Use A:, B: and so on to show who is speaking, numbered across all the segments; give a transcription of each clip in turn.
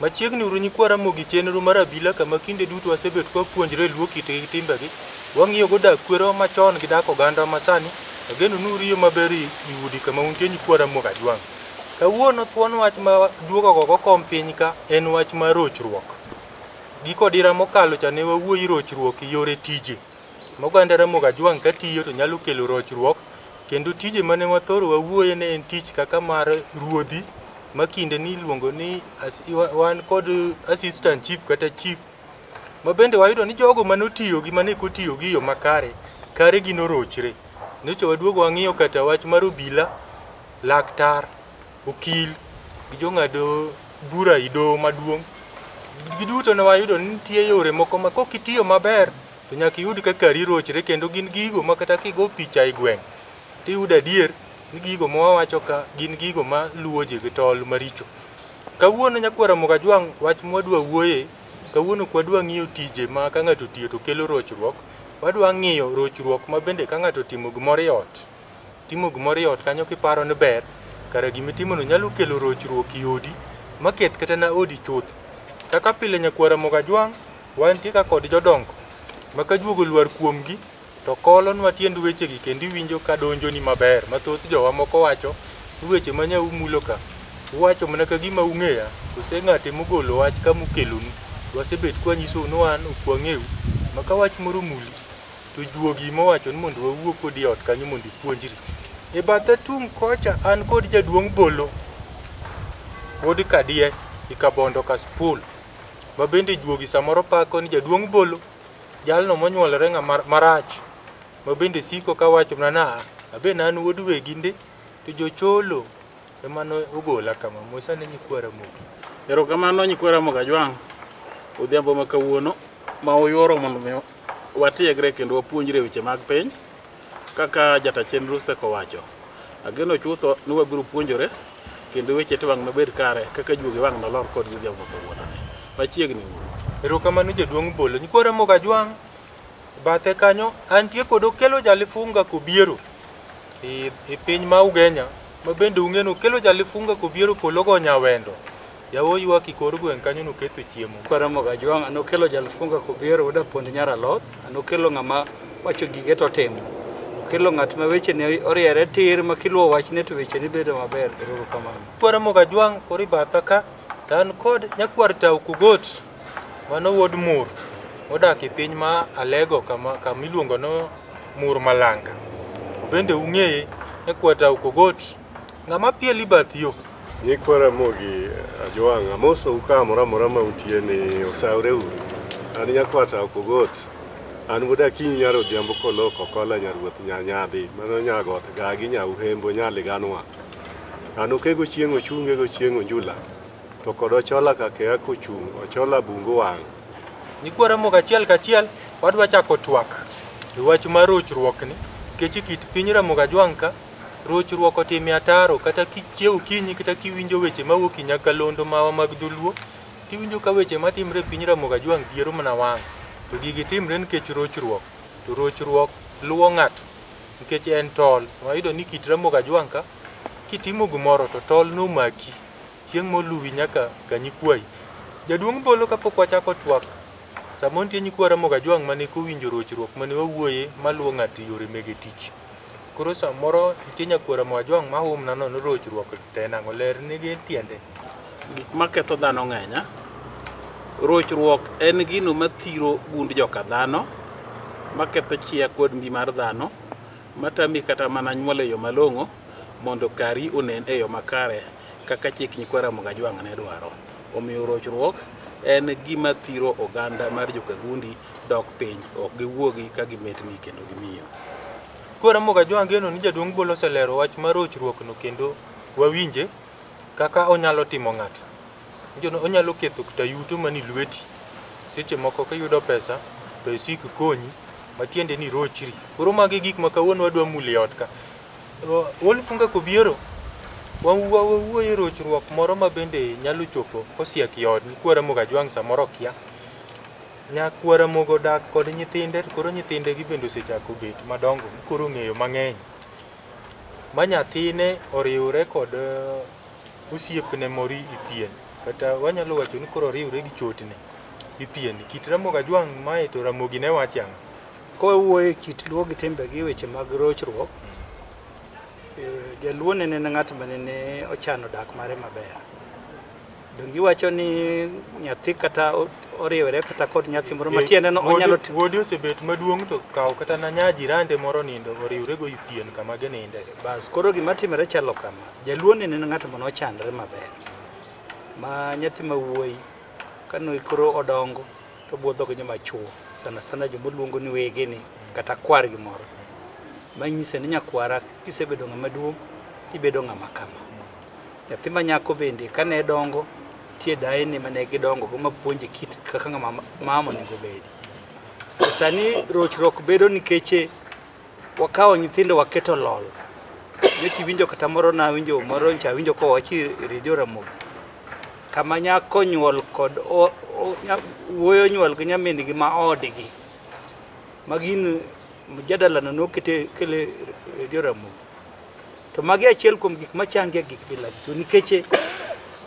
A: Machiegni uru nyikwa Ramogi chenro mar abila kama kinde duto wasebet ka wapuonjre luo kitgi gi timbegi. Wang'iyo go dak kwerewa machon gi dak oganda masani. Ageno ni uriyo maber i udi kama untie nyikwa Ramogi Ajwang'. Kawuono thuon wach ma duogo go kom piny ka en wach mar rochruok. Giko dira mokalo cha ne wawuoyi rochruok e yore tije. Ma oganda Ramogi Ajwang' katiyo to nyalo kelo rochruok kendo tije mane wathoro wawuoye ne en tich kaka mar ruodhi ma kinde ni iluongo ni wan kod assistant chief kata chief ma bende wayudo ni jogo manotiyo gi mane ok otiyo gi yo makare kare gi norochre. Nyocha waduogo wang'iyo kata wach mar obila, laktar, okil gi jong'ad bura e doho maduong'. Giduto ne wayudo ni nitie yore moko ma kok itiyo maber to nyaka iyud ka kari rochre kendo gin gigo ma kata kigo picha e gweng' tiyudo adier ni gigo ma wawacho ka gin gigo ma luwo ji gi tol maricho. Kawuono nyakwar Ramogi Ajwang' wach mwadwa wuoye, kawuono ok wadwa ng'iyo tije ma ka ng'ato otiyo to kelo rochruok, wadwa ng'iyo rochruok ma bende ka ng'ato otimo gimoro e ot, timo gimoro e ot kanyo kiparo ni ber, kara gimitimono nyalo kelo rochruok e odi maketh kata na odi chuth. Kaka pile nyakwar Ramogi Ajwang' wantie ka kod jodongo ma ka juogo lwar kuomgi to kolonwa tiend wechegi kendo iwinjo ka donjoni maber ma thoth jowa moko wacho ni weche ma nya umulo ka uwacho mana ka gima ung'eya kose ng'ate mogolo wach kamukelonu. Wasebet kwanyisou ni wan ok wang'eu ma ka wach moro omuli to juogi mowacho ni mondo wawuo kodi e ot kanyo mondo ipuonjri. E bathe tung' kocha an kod jaduong' Bolo wuod Kadie i Kabondo Kasipul ma bende juogi samoro pako ni jaduong' Bolo jalno monyuolore ng'ama marach ma bende siko kawacho mana na abe an wuod wegi ndi to jocholo ema ne ogola kama. Mosane nyikwa Ramogi.
B: Erokamano nyikwa Ramogi Ajwang' odhiambo ma kawuono ma uyuoro mondo mi watiegre kendo wapuonjre weche mag piny kaka jata chenro osekowacho. Ageno chutho ni wabiro puonjore kendo weche te wang' nobed kare kaka juogi wang' nolor kodgi odhiambo ma kawuono ni. Machiegni uru.
A: Erokamano jaduong' Bolo. Nyikwa Ramogi Ajwang' bathe kanyo antie kod Okello Jalifunga Kobiero e piny ma Ugenya ma bende ung'e ni Okello Jalifunga Kobiero polo go nyawendo. Yawo ywak e kor gweng' kanyo noketho chiemo.
C: Nyikwa Ramogi Ajwang' an Okello Jalifunga Kobiero wuod Apondi nyar Aloth. An Okello ng'ama wacho gige to timo. Okello ng'at ma wechene oriere tir ma kiluwo wachne to wechene bedo maber. Erokamano.
A: Nyikwa Ramogi Ajwang' koro i batha ka to an kod nyakwar Tau Kogot mano wuod Mur modak e piny ma Alego kama iluongo ni Mur Malanga. Bende ung'eye nyakwar Tau Kogot ng'ama pieli bath yo.
D: Nyikwa Ramogi Ajwang' amosou kamoro amora ma untie ni osawre uru. An nyakwar Tau Kogot. An wuod Akinyi nyar Odhiambo Koloko Okola nyaruoth Nyanyadhi mano nyagot Gagi Nyauhembo Nyaliganwa. An okego chieng' ochunge go chieng' onjula to kod Ochola Kakea kochung' Ochola bungu wang'.
A: Nyikwa Ramogi achiel kachiel wadwa chako twak e wach mar rochruok ni nikech e kit piny Ramogi Ajwang' ka rochruok otime ataro kata kichiewo okinyi kata kiwinjo weche mawuok e nyakalondo mawa mag dholuo tiwinjo ka weche matimre e piny Ramogi Ajwang' dhiero mana wang'. To gigi timre nikech rochruok. To rochruok luwo ng'ato nikech en tol. Wayudo ni kit Ramogi Ajwang' ka kitimo gimoro to tol nomaki chieng' moluwi nyaka kanyikwayi. Jaduong' Bolo kapok wachako twak samoro nitie nyikwa Ramogi Ajwang' mane kowinjo rochruok mane wawuoye maluwo ng'ato e yore mege tich. Koro samoro nitie nyakwar Ramogi Ajwang' mahum nano ni rochruok to en ang'o? Ler nigi tiende.
B: Gik maketho dhano ng'eny. Rochruok en gino mathiro gund joka dhano, maketho chia kod mbi mar dhano, matami kata mana nyuol e yo malong'o mondo kari onen e yo makare kaka chik nyikwa Ramogi Ajwang' ne dwaro. Omiyo rochruok en gima thiro oganda mar jokagundi dok piny, ok giwuogi ka gimetni kendo gimiyo.
A: Nyikwa Ramogi Ajwang' geno ni jaduong' Bolo oselero wach mar rochruok no kendo wawinje. Kaka onyalo timo ng'ato. Onyalo ketho kata yuto mani lweti. Seche moko kiyudo pesa, pesa ok konyi, matiende ni irochri. Koro magi gik ma kawuono wadwa mulo e ot ka. Wolifunga Kobiero, wawuoyo e rochruok moro ma bende nyalo chopo kosiek e ot. Nyikwa Ramogi Ajwang' samoro okia. Nyakwa Ramogi odak kod nyithinde, to koro nyithinde gi bende osechako bet madongo, koro ong'eyo mang'eny. Ma nyathine oriwre kod osiepne moro e pien. Kata wanyalo wacho ni koro oriwre gi chotne e pien. Kit Ramogi Ajwang' mae to Ramogi ne wacho ang'o?
C: Kowuoyo e kit Luo gi timbegi weche mag rochruok, jaluo ne en ng'at mane ochano dak mare maber. Donge iwacho ni nyathi kata oriwre kata kod nyathi moro matiende no onyalo
A: Wuodi osebet maduong' to kaw kata na nya jirande moro nindo oriwre go e pien kama gininde.
C: Bas, koro gima timore chalo kama. Jaluo ne en ng'at mane ochanre maber. Ma nyathi ma wuoyi kane koro odongo to budho gi joma chuo, sana sana joma luongo ni wegene kata kwargi moro. Manyise ni nyakwara kisebedo ng'ama duong' tibedo ng'ama kama. Nyathi ma nyako bende kane dongo tie dayene mane gidongo go mapuonje kit kaka ng'ama mama onego bedi. To sani rochruok bedo nikech wakawo nyithindo waketo lol. Nyocha iwinjo kata moro nawinjo moro ncha awinjo kowachi e redio Ramogi. Kama nyako nyuol kod wuoyo nyuol gi nyamin gi ma odgi. Magin mjadala no nokete kele redio Ramogi. To magi achiel kuom gik machange gik bilagi. To nikech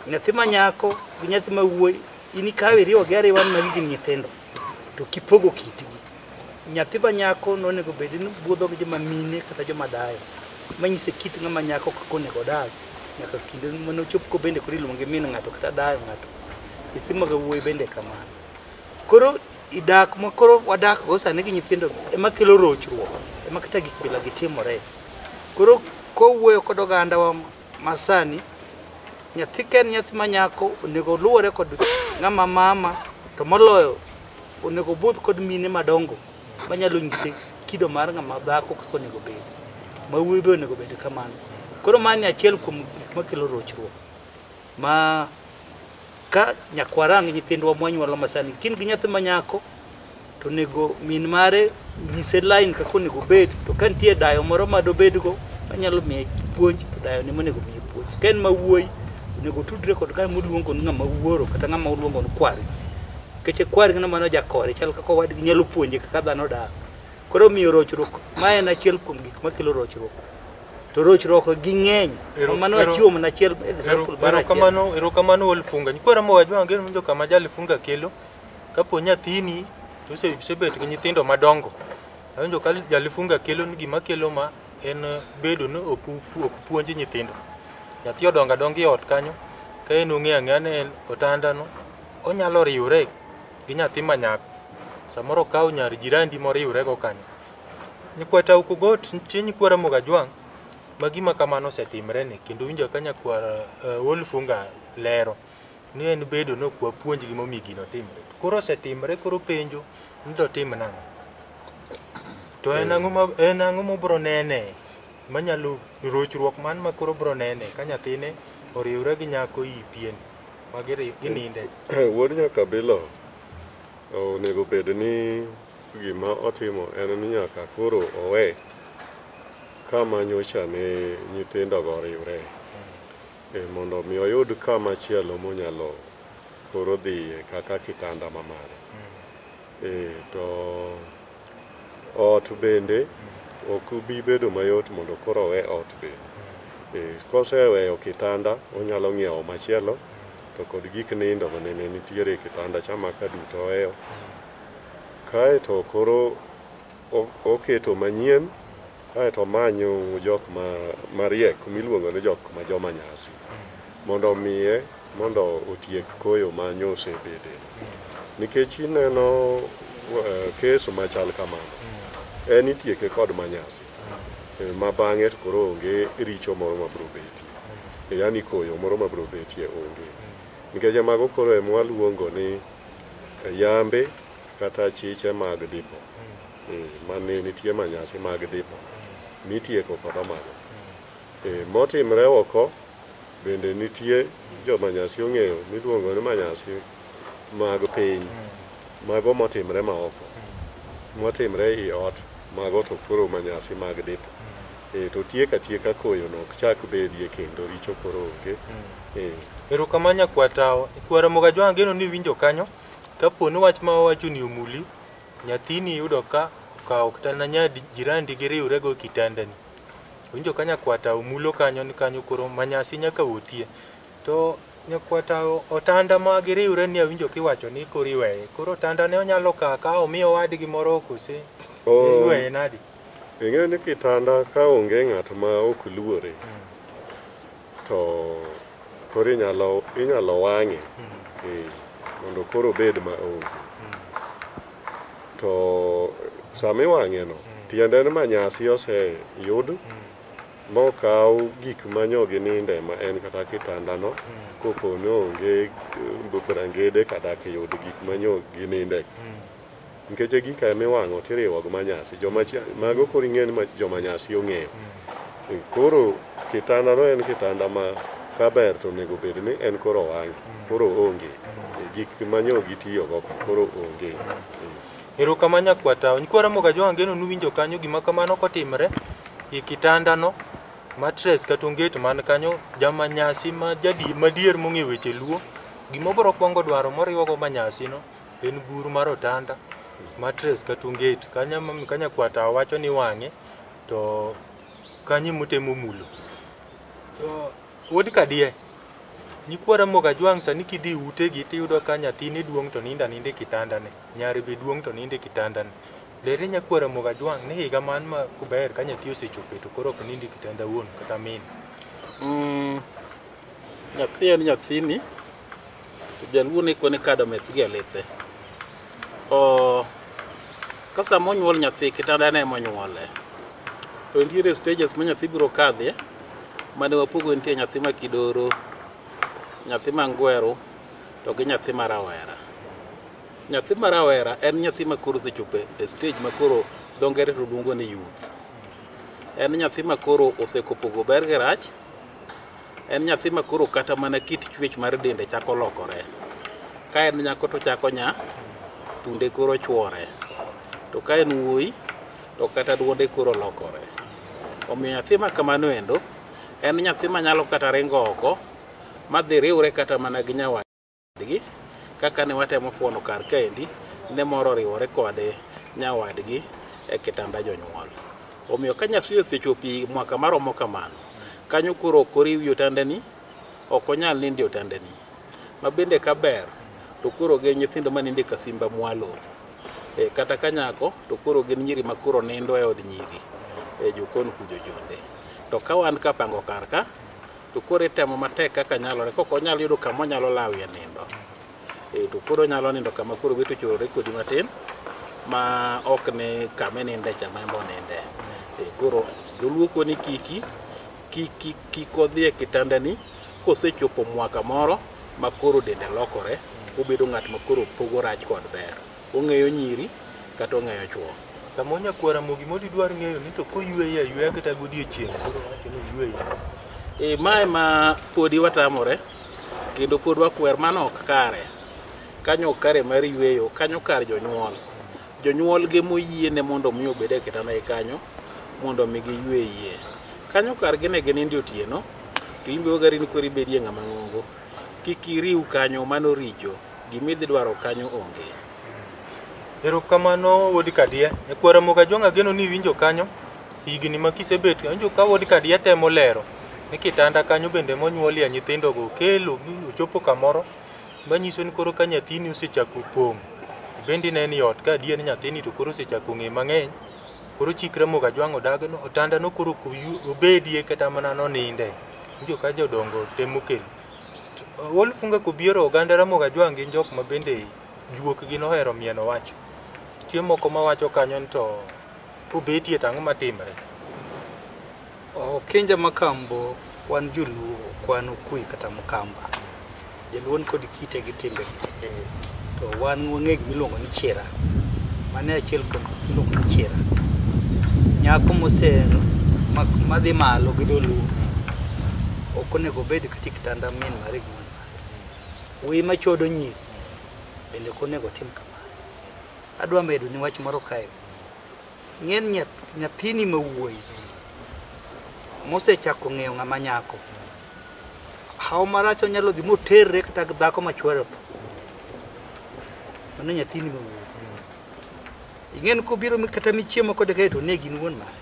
C: nyathi ma nyako gi nyathi ma wuoyi in ikawo iriwo gi ariwa ni magi gin nyithindo to kipogo kitgi. Nyathi ma nyako nonego bed ni budho gi joma mine kata joma dayo manyise kit ng'ama nyako kaka onego odag nyaka kinde mane ochop ko bende koro iluonge min ng'ato kata dayo ng'ato. Nyathi ma wuoyi bende kamano. Koro idak ma koro wadak go sani gi nyithindo ema kelo rochruok ema kata gik bilagi timore. Koro kowuoyo kod oganda wa masani, nyathi ka en nyathi ma nyako onego oluwore kod ng'ama mama to moloyo onego obudh kod mine madongo manyalo nyise kido mar ng'ama dhako kaka onego bed. Ma wuoyi be onego bed kamano. Koro mano achiel kuom gik makelo rochruok. Ma ka nyakwarang' nyithindwa mwanyuolo masani, kin gi nyathi ma nyako to onego min mare nyise line kaka onego obed, to ka nitie dayo moro madobedgo manyalo miye puonj to dayo ne monego miye puonj. Ka en ma wuoyi onego otudre kod ng'ama oluongo ni ng'ama wuoro kata ng'ama oluongo ni kwargi. Nikech kwargi no mano jakore chal kaka owadgi nyalo puonje kaka dhano dak. Koro miyo rochruok ma en achiel kuom gik makelo rochruok. To rochruok gi ng'eny. Mano achiwo mana achiel example mar achiel.
A: Erokamano Wolifunga. Nyikwa Ramogi Ajwang' ageno winjo kama Jalifunga kelo. Kapo nyathini to osebet gi nyithindo madongo. Awinjo ka Jalifunga kelo ni gima kelo ma en bedo ni ok puonj nyithindo. Nyathi odongo adonga e ot kanyo, ka en ong'eyo ang'eya ni en otandano, onyalo riwre gi nyathi ma nyako. Samoro okawo nyar jirandi moriwrego kanyo. Nyikwa Tau Kogot, nitie nyikwa Ramogi Ajwang' ma gima kamano osetimre ne kendo winjo ka nyakwar Wolifunga lero ni en bedo ni ok wapuonj gimomiyo gino timre. Koro osetimre, koro penjo ni dotim nang'o? To en ang'o mobro nene manyalo rochruok man ma koro bro nene ka nyathine oriwre gi nyako i pien ma gininde.
D: Wuod Nyakabilo onego bed ni gima otimo en ni nyaka koro owe kama nyocha ne nyithindogo oriwre mondo mi oyud kama chielo monyalo koro dhiye kaka kitanda mamare. To ot bende ok bi bedo mayot mondo koro owe ot bende. Koseweyo kitanda onyalo ng'iewo machielo to kod gik nindo manene nitiere e kitanda cha maka duto oweyo. Kaeto koro oketo manyien kaeto omanyo jok mariek miluongo ni jok ma joma nyasi mondo omiye mondo otiek koyo ma nyosebede. Nikech ineno kes machal kamano en itieke kod manyasi ma bang'e to koro onge richo moro mabiro betie, yaani koyo moro mabiro betie onge. Nikech mago koro ema waluongo ni yambe kata chiche mag dipo mane nitie manyasi mag dipo mitieko kod mago. Motimre oko Bende nitie jomanyasi ong'eyo miluongo ni manyasi mag piny, mago motimre maoko, motimre i ot, mago to koro manyasi mag dipo. To tiek atieka koyo no ok chak bedie kendo richo koro onge.
A: Erokamano nyakwar Kwar Ramogi Ajwang' ageno ni iwinjo kanyo. Kapo ni wach ma wawacho ni omuli, nyathini iyudo ka okawo kata na nyadi jirandi giriwre go e kitandani. Iwinjo ka nyakwar tawo mulo kanyo ni kanyo koro manyasi nyaka wuothie. To nyakwar tawo otanda ma giriwre ni awinjo kiwacho ni koro iweye. Koro otanda ne onyalo kawo akawa omiyo owadgi moro kose iweye nadi?
D: Ing'eyo ni kitanda ka onge ng'at ma ok luore to koro inyalo wang'e mondo koro obed ma onge. To sama iwang'e no, tiende ni manyasi oseyud mokaw gik manyo gininde ma en kata kitanda no kopo ni onge brangede kata yud gik manyo gininde. Nikech gika emiwang'o tiriwo gi manyasi. Mago koro ing'e ni jomanyasi ong'eyo. Koro kitanda no en kitanda ma kaber to onego bed ni en koro owang'e, koro onge. Gik manyo gitiyogo koro onge.
A: Erokamano nyakwar tawo. Nyikwa Ramogi Ajwang' ageno ni uwinjo kanyo gima kamano kotimre e kitanda no, mattress kata onget man kanyo, jamanyasi ma madier mong'e weche luo, gima obiro kwongo dwaro moriwo go manyasi no en bur mar otanda, mattress kata onget. Kanyo ka nyakwar tawo wacho ni wang'e to kanyo emotemo mulo. To wuod Kadie, nyikwa Ramogi Ajwang' sani kidhi utegi tiyudo ka nyathine duong' to nindo aninda e kitandane, nyare be duong' to nindo e kitandane. Lere nyakwar Ramogi Ajwang' ni higa man ma ber ka nyathi osechopo to koro ok nind e kitanda wuon kata min.
B: Nyathi en nyathini, to jaluo ne kone kado meth gi e lithe. Ka sama onyuol nyathi, kitandane ema onyuole. To nitiere stages ma nyathi biro kadhie, mane wapogo nitie nyathi ma kidoro, nyathi ma ngweru, to gi nyathi ma rawera. Nyathi ma rawera en nyathi ma koro osechopo e stage ma koro dho ngere to luongo ni youth. En nyathi ma koro osekopogo ber gi rach, en nyathi ma koro kata mana kit chwech mar dende chako lokore. Ka en nyako to chako nya, thunde koro chuore. To ka en wuoyi, to kata duonde koro lokore. Omiyo nyathi ma kamano endo, en nyathi manyalo kata ringo oko, madhi riwre kata mana gi nyawadgi, kaka ne watemo fuono kar kaendi, ne moro oriwore kode nyawadgi e kitanda jonyuol. Omiyo ka nyathi osechopo mwaka maromo kamano, kanyo koro ok oriwi otandani, ok onyal nindo e otandani. Ma bende kaber, to koro gin nyithindo manindo e kasimba mwalo. Kata ka nyako, to koro gin nyiri ma koro nindo e od nyiri, e jokon kujo chonde. To ka wan kapango kar ka, to koro itemo matek kaka nyalore, kok onyal yudo kama onyalo lawie nindo. To koro onyalo nindo kama koro bet ochorore kodi matin, ma ok ni kama ininde cha ma en be oninde. Koro joluo koni kiki, kik odhi e kitandani kosechopo mwaka moro ma koro dende lokore, obedo ng'at ma koro pogo rach kod ber. Ong'eyo nyiri kata ong'eyo chuo.
A: Samo nyakwar Ramogi modi dwar ng'eyo ni to koyweyo ayweya kata godiochieng' koro wacho ni oyweyo.
B: Mae ma podi watamore kendo pod wakwer mano ok kare. Kanyo ok kare mar yweyo, kanyo kar jonyuol. Jonyuol gi moyiene mondo mi obed e kitanda gi kanyo mondo mi giywe yie. Kanyo kargi ne ginindo otieno, to in be ogari ni koro ibedie ng'ama ng'ongo. Kik iriw kanyo, mano richo. Gima idhi dwaro kanyo onge.
A: Erokamano wuod Kadie. Nyakwar Ramogi Ajwang' ageno ni iwinjo kanyo higni ma kisebet awinjo ka wuod Kadie temo lero ni kitanda kanyo bende monyuolie nyithindogo okelo ochopo kamoro manyiso ni koro ka nyathini osechako pong' bende ineno e ot ka adier ni nyathini to koro osechako ng'e mang'eny koro chik Ramogi Ajwang' odag no otanda no koro ok obedie kata mana noninde. Iwinjo ka jodongo temo kelo. Wolfunga Kobiero oganda Ramogi Ajwang' gin jok ma bende juok gi nohero mieno wach. Nitie moko mawacho kanyo ni to kobetie to ang'o matimre?
C: Okinja Makambo wan joluo ok wan Okui kata Mkamba. Jaluo nikod kite gi timbegi. To wan wang'e gima iluongo ni chira. Mano e achiel kuom gik miluongo ni chira. Nyako mose madhi malo gi dholuo Ok onego obed kata e kitanda min mare gi wuon mare. Wuoyi machodo nyiri bende ok onego otim kamano. Adwa medo ni wach moro kae. Ng'en nyathini ma wuoyi mosechako ng'eyo ng'ama nyako, hawo marach onyalo dhi moterre kata gi dhako ma chwore otho. Mano nyathini ma wuoyi. Ing'en kobiro kata michiemo kode kae to onegi in wuon mare.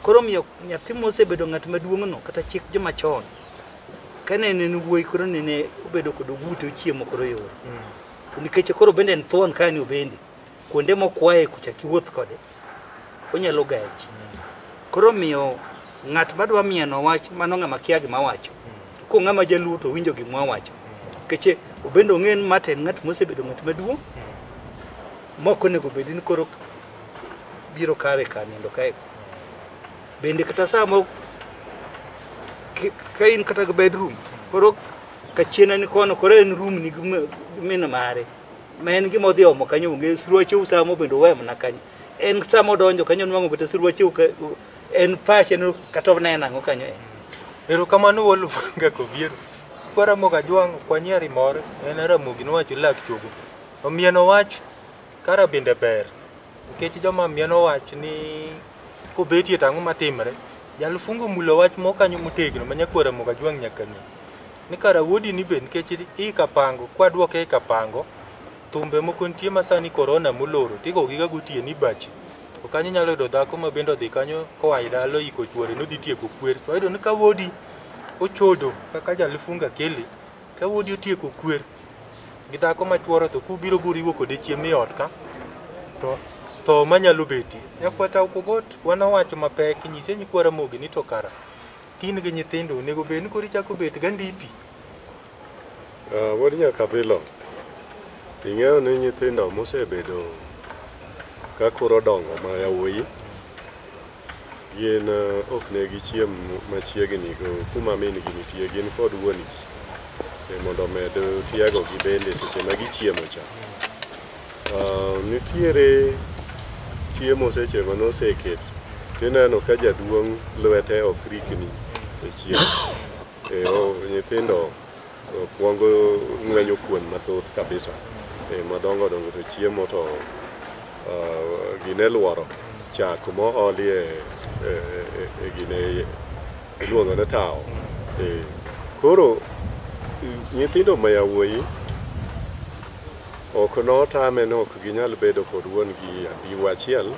C: Koro omiyo nyathi mosebedo ng'at maduong' no kata chik joma chon, kane en wuoyi koro nene obedo kod ogute ochiemo koro yore. To nikech koro bende en thuon kani obende, kuonde mokwaye kucha kiwuoth kode, onyalo gaji. Koro omiyo ng'at madwa mieno wach mano ng'ama kia gima wacho. To ko ng'ama jaluo to winjo gima wacho. Nikech obende ong'e ni ma to en ng'at mosebedo ng'at maduong' mok onego bed ni koro biro kare ka nindo kae. Bende kata sama ka in kata gi bedroom, koro kachiena ni kono, koro en room ni gi min mare. Ma en gima odhi omo kanyo onge siruache usamo bende owe mana kanyo. En sama odonjo kanyo nwang'o kata siruache en pache no kata oneno ang'o kanyo en.
A: Erokamano Wolfgang Kobiero. Kwa Ramogi Ajwang' kwanyieri mor en Ramogi nowacho lak chogo. Omieno wach kara bende ber. Nikech joma mieno wach ni kobetie to ang'o matimre. Jalufungo omulo wach moro kanyo motegno ma nyakwar Ramogi Ajwang' nyaka ng'e. Ni kara wuodi ni be nikech ikapango kwaduoke ikapango thumbe moko nitie ma sani korona moloro tigogi ga gotieno ibachi. To kanyo inyalo yudo dhako ma bende odhi kanyo koa e dala oyiko chuore nodhi tieko kwer. To wayudo ni ka wuodi ochodo kaka jalufunga kele, ka wuodi otieko kwer gi dhako ma chuore to kubiro buriwo kode chiemo e ot ka to tho manyalo betie. Nyakwata Okogot wan wawacho mapek nyise nyikwa Ramogi ni to kara kin gi nyithindo onego bed ni koro ichako bet gandipi.
D: Wuod Nyakabilo, ing'eyo ni nyithindo mosebedo ka koro dongo ma yawuoyi gin ok ne gichiem machiegni go kuma min gi nitie, gin kod wuon gi mondo omed tiego gi bende seche ma gichiemo cha. Nitiere chiemo seche manoseket tineno ka jaduong' lwete ok rikni e chiemo. Nyithindo kuongo ng'wenyo kuon mathoth kabisa. Madongo dongo to chiemo to gine luoro chak moolie gine iluongo ni tawo. Koro nyithindo ma yawuoyi ok notame ni ok ginyal bedo kod wuon gi andiwo achiel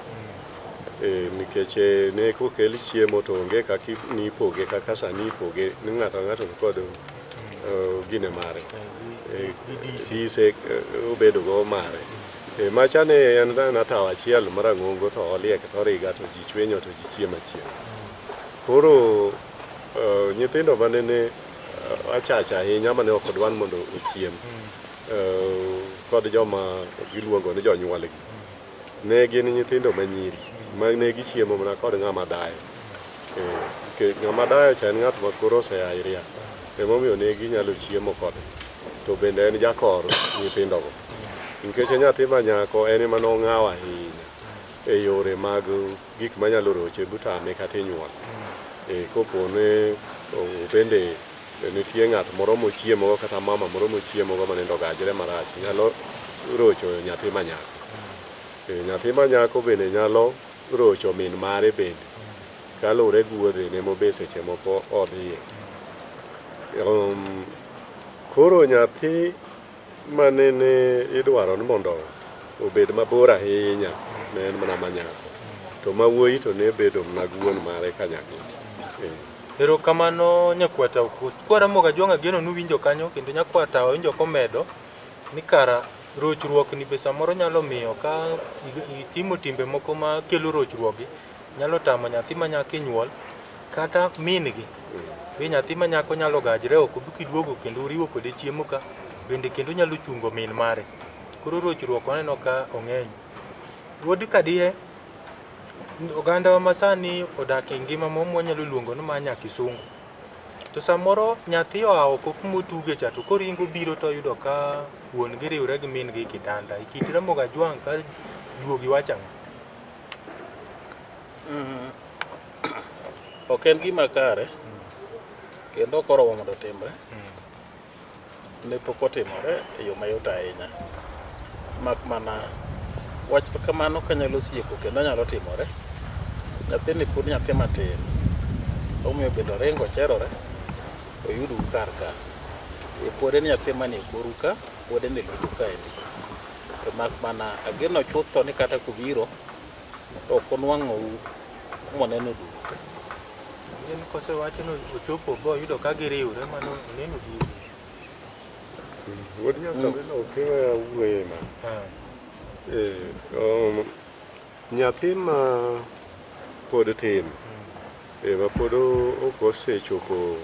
D: nikech ne kokel chiemo to onge kaka nipoge kaka sani ipoge ni ng'ato ang'ato nikod gine mare. Sise obedo go mare. Macha ne en tawo achiel marang'ongo to oliek to origa to ji chwenyo to ji chiemo achiema. Koro nyithindo manene achacha ahinya mane ok odwar mondo ochiem kod joma giluongo ni jonyuolgi ne gin nyithindo manyiri ma ne gichiemo mana kod ng'ama dayo. Ng'ama dayo cha en ng'at ma koro osea iria emomiyo ne ginyalo chiemo kode to bende en jakor nyithindogo. Nikech nyathi ma nyako en ema nong'awo ahinya e yore mag gik manyalo roche butame kata inyuol. Kopo ne bende nitie ng'at moro mochiemogo kata mama moro mochiemogo manindo ogajre marach nyalo rocho nyathi ma nyako. Nyathi ma nyako bende nyalo rocho min mare bende kaluwore gi wuodhene mobe seche moko odhiye. Koro nyathi manene idwaro ni mondo obed mabor ahinya ne en mana manyako to ma wuoyi to ne bedo mana gi wuon mare kanyakla.
A: Erokamano nyakwata Okoth. Kwa Ramogi Ajwang' ageno nuwinjo kanyo kendo nyakwata awinjo komedo ni kara rochruok ni be samoro nyalo miyo ka itimo timbe moko makelo rochruok gi nyalo tamo nyathi ma nyako nyuol kata min gi. Be nyathi ma nyako nyalo gajre oko kiduogo kendo uriwo kode chiemo ka bende kendo nyalo chungo min mare. Koro rochruok waneno ka ong'eny. Wuod Kadiye, oganda masani odak e ngima moro mwanyalo luongo ni mar nyakisungu. To samoro nyathi oa oko kumotuge cha to koringo biro to oyudo ka wuon gi riwre gi min gi e kitanda. E kit Ramogi Ajwang' ka juogi wacho ang'o?
B: Ok en gima kare Kendo ok oromo mondo otimre. Ne pok otimore e yo mayot ahinya. Mak mana wach kamano kanyalo sieko kendo nyalo timore. Nyathini pod nyathi matin. Omiyo bende oringo ocherore oyudou kar ka. E pod en nyathi manie koru ka, pod en e lwetu kaendi. To mak mana ageno chutho ni kata kobiro to ok onwang'ou moneno duk.
A: En kosewacho ni ochopo boyudo ka giriwre mano oneno gi.
D: Wuod Nyakabilo ok iweya wuoye ma. Nyathi ma pod tin, ma pod ok osechopo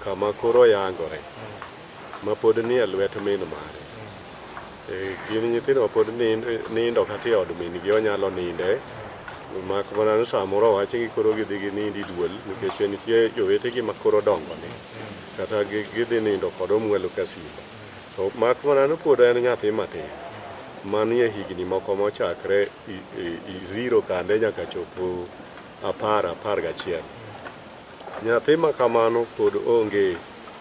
D: kama koro yangore, ma pod nie lwet min mare. Gin nyithindo ma pod nindo kata e od min gi onyalo ninde, mak mana ni samoro owach ni koro gidhi ginindi duol nikech nitie jowetegi ma koro dongo ne. Kata gidhi nindo kod omwelo ka simba. To mak mana ni pod en nyathi matin manie higni moko mochakre i 0 kande nyaka chopo 10, 11. Nyathi ma kamano pod onge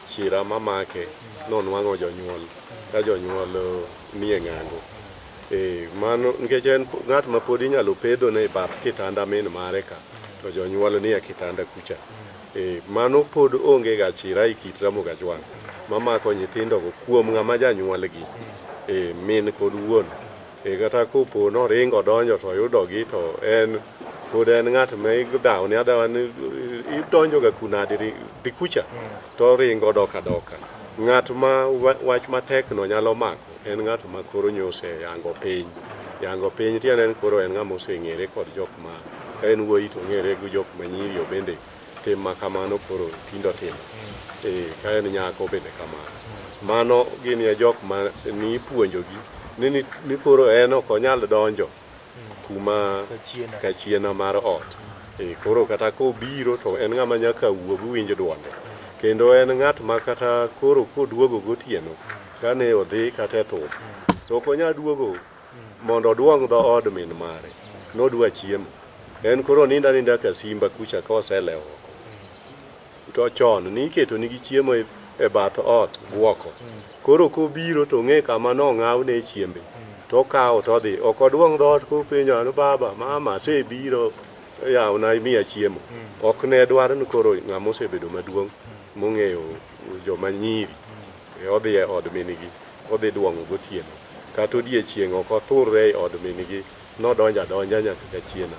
D: chira mamake nonwang'o jonyuol ka jonyuol nie ng'ango. Mano nikech en ng'at ma pod inyalo pedhone e bath kitanda min mare ka to jonyuol nie kitanda kucha. Mano pod onge ga chira e kit Ramogi Ajwang' mamako nyithindogo kuom ng'ama janyuolgi, min kod wuon. Kata kopo noringo donjo to oyudogi to en pod en ng'at ma idhawne adhawa ni idonjo ga kunade dhi kucha to oringo dok adoka. Ng'at ma wach matek no nyalo mako en ng'at ma koro nyoseyango piny. Yango piny tiende en koro en ng'ama oseng'ere kod jok ma ka en wuoyi to ong'ere gi jok ma nyiri bende tim ma kamano koro tindo timo. Ka en nyako bende kamano. Mano gin e jok ma nipuonjogi ni koro en ok onyal donjo kuma kachiena mar ot. Koro kata kobiro to en ng'ama nyaka wuog winj duonde. Kendo en ng'at ma kata koro koduogo gotieno kane odhi kata e thum to ok onyal duogo mondo oduong' dhood min mare nodwa chiemo. En koro nindo aninda ka simba kucha ka oselewo oko. To chon niketo nigi chiemo e bath ot guoko. Koro kobiro to ong'e kama nong'awne chiembe to okawo to odhi. Ok oduong' dhoot kopenjo ni baba, mama asebiro yawna imiya chiemo. Ok ne dwar ni koro ng'ama osebedo maduong' mong'eyo joma nyiri odhi e od min-gi odhi duong'o gotieno. Kata odiechieng' ok othurre e od min-gi nodonjo adonja nyaka kachiena.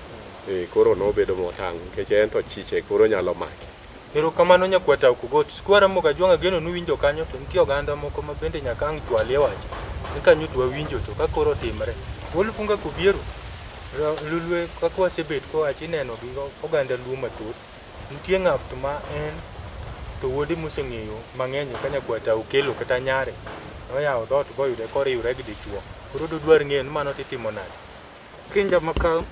D: Koro nobedo motang' nikech en to chiche koro nyalo make.
A: Erokamano nyakwata Okogot. Skwa Ramogi Ajwang' ageno nuwinjo kanyo to nitie oganda moko ma bende nyaka ang' chwalie wach. Ni kanyo to wawinjo to ka koro otimre. Wolfunga Kobiero, Lolwe kaka wasebet kowach ineno gi oganda Luo mathoth. Nitie ng'at ma en to wuode moseng'eyo mang'eny ka nyakwata okelo kata nyare. Noyawo dhoot boyude koriwre gi dichuo. Koro dodwar ng'eyo ni mano titimo nade.
C: Kinja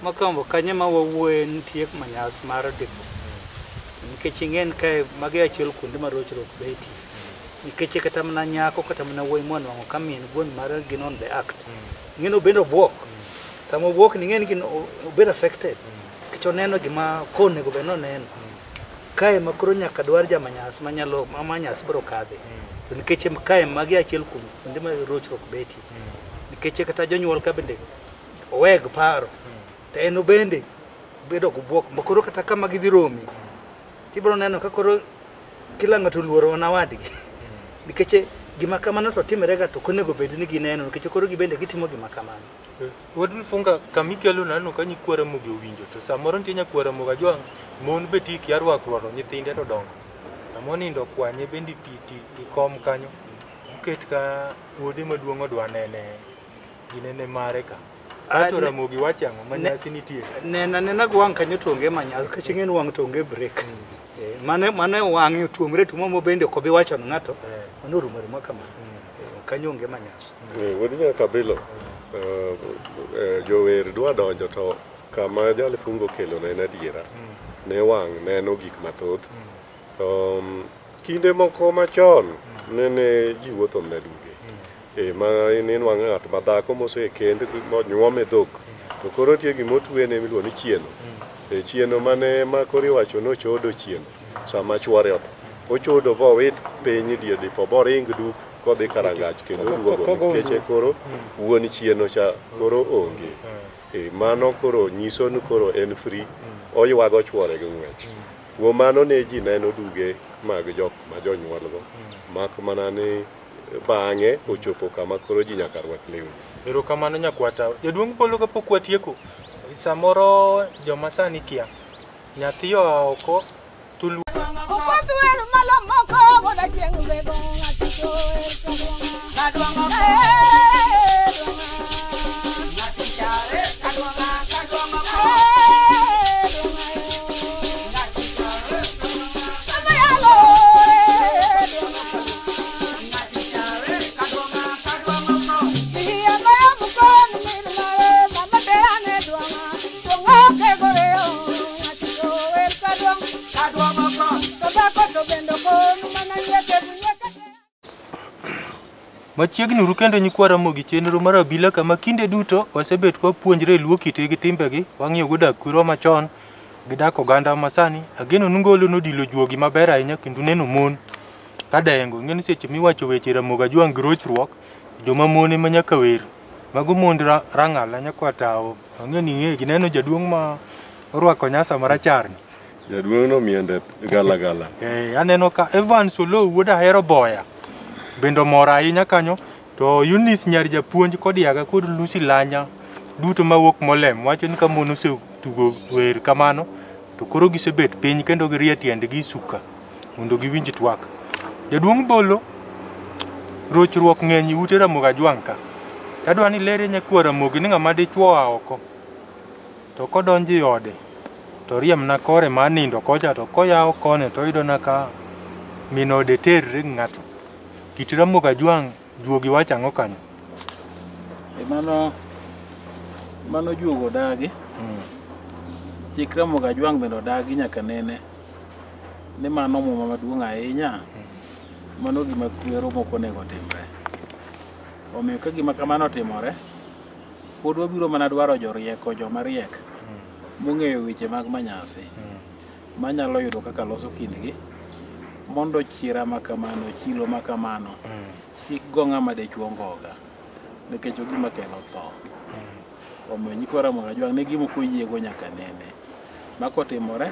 C: makambo kanye ma wawuoye nitie manyas mar dipo. Nikech ing'en kae magi achiel kuonde ma rochruok betie. Nikech kata mana nyako kata mana wuoyi mwanwang'o ka min wuon mare gin on the act. Ing'en obende obuok. Sama obuok ni ing'en gin obed affected. Nikech oneno gima konego bed noneno. Kae ma koro nyaka dwar jamanyas manyalo manyas biro kadhe. To nikech kae magi achiel kuom kuonde ma rochruok betie. Nikech kata jonyuol ka bende oweg paro. To en obende bedo gi buok. Ma koro kata kama gidhi romi tibiro neno ka koro kila ng'ato oluoro mana wadgi. Nikech gima kamano to timore ga to ok onego bed ni gineno nikech koro gibende gitimo gima kamano.
A: Wadulfunga kamikelo naneno ka nyikwa Ramogi owinjo to samoro nitie nyakwa Ramogi Ajwang' mon be ti kia rwakruok nyithinde to dongo. Sama onindo kwanye bende ikom kanyo oket ka wuode maduong' odwa nene ginene mare ka. Ato Ramogi wacho ang'o ma nyasi nitie?
C: Nena nena gi wang' kanyo to onge manyasi nikech ing'e ni wang' to onge break. Mane wang'e otuomre tumo mo bende ok obi wacho ne ng'ato. Mano orumo aruma kamano. Kanyo onge manyasi.
D: Wuod Nyakabilo, jower dwa donjo to kama Jalfungo okelo ne en adiera. Ne wang' neno gik mathoth. Kinde moko machon nene ji wuotho mana duge. Ma inwang'o ng'at ma dhako mosekend monyuome dhok to koro nitie gima otwene miluongo ni chieno. Chieno mane ma koro iwacho nochodo chieno sama chuore otho. Ochodo bowit piny dier dipo boring duk kodhi karangach kendo oduogo nikech koro wuon chieno cha koro onge. Mano koro nyiso ni koro en free, oywago chuore gi ng'wech. Kuom mano ne ji neno duge mag jok ma jonyuolgo, mak mana ni bang'e ochopo kama koro ji nyaka rwak lewni.
A: Erokamano nyakwata. Jaduong' Polo kapok watieko, samoro joma sani kia, nyathi oa oko to Machiegni uru kendo nyikwa Ramogi chenro mar abila kama kinde duto wasebet kwa puonjre luo kitgi gi timbegi, wang'iyo go dak kwerwa machon gi dak oganda masani. Ageno ni Ngolo nodilo juogi maber ahinya kendo neno mon kadengo. Ing'e ni seche miwacho weche Ramogi Ajwang' gi rochruok, joma mon ema nyaka wer. Mago mond Rang'ala nyakwa Tawo. Ang'e ni ing'e gineno jaduong' ma orwako nyasa maracharni.
D: Jaduong' no miende gala gala.
A: Aneno ka Evans Oloo wuod Ahero Boya bende omor ahinya kanyo, to Eunice nyar japuonj kod Yaga kod Lucy Lanya duto mawuok Molem wacho ni ka mon osetugo wer kamano to koro gisebet piny kendo girie tiendgi suka mondo giwinj twak. Jaduong' Bolo, rochruok ng'eny e ute Ramogi Ajwang' ka. Tadwa ni lere nyakwa Ramogi ni ng'ama dichuo oa oko to kodonjo e ode to riemna kore mar nindo kocha to koyawo kone to oyudo na ka min ode terre gi ng'ato. Kit Ramogi Ajwang' juogi wacho ang'o kanyo?
B: Mano juogo dagi. Chik Ramogi Ajwang' bende odagi nyaka nene. Ni mano muma maduong' ahinya. Mano gima kwero mok onego timre. Omiyo ka gima kamano otimore, pod wabiro mana dwaro jorieko, joma riek, mong'eyo weche mag manyasi, manyalo yudo kaka loso kindgi, mondo chira makamano, chilo makamano, kik go ng'ama dichuo ngoga, nikech ogima kelo tho. Omiyo nyikwa Ramogi Ajwang' ne gima ok oyiego nyaka nene. Ma kotimore,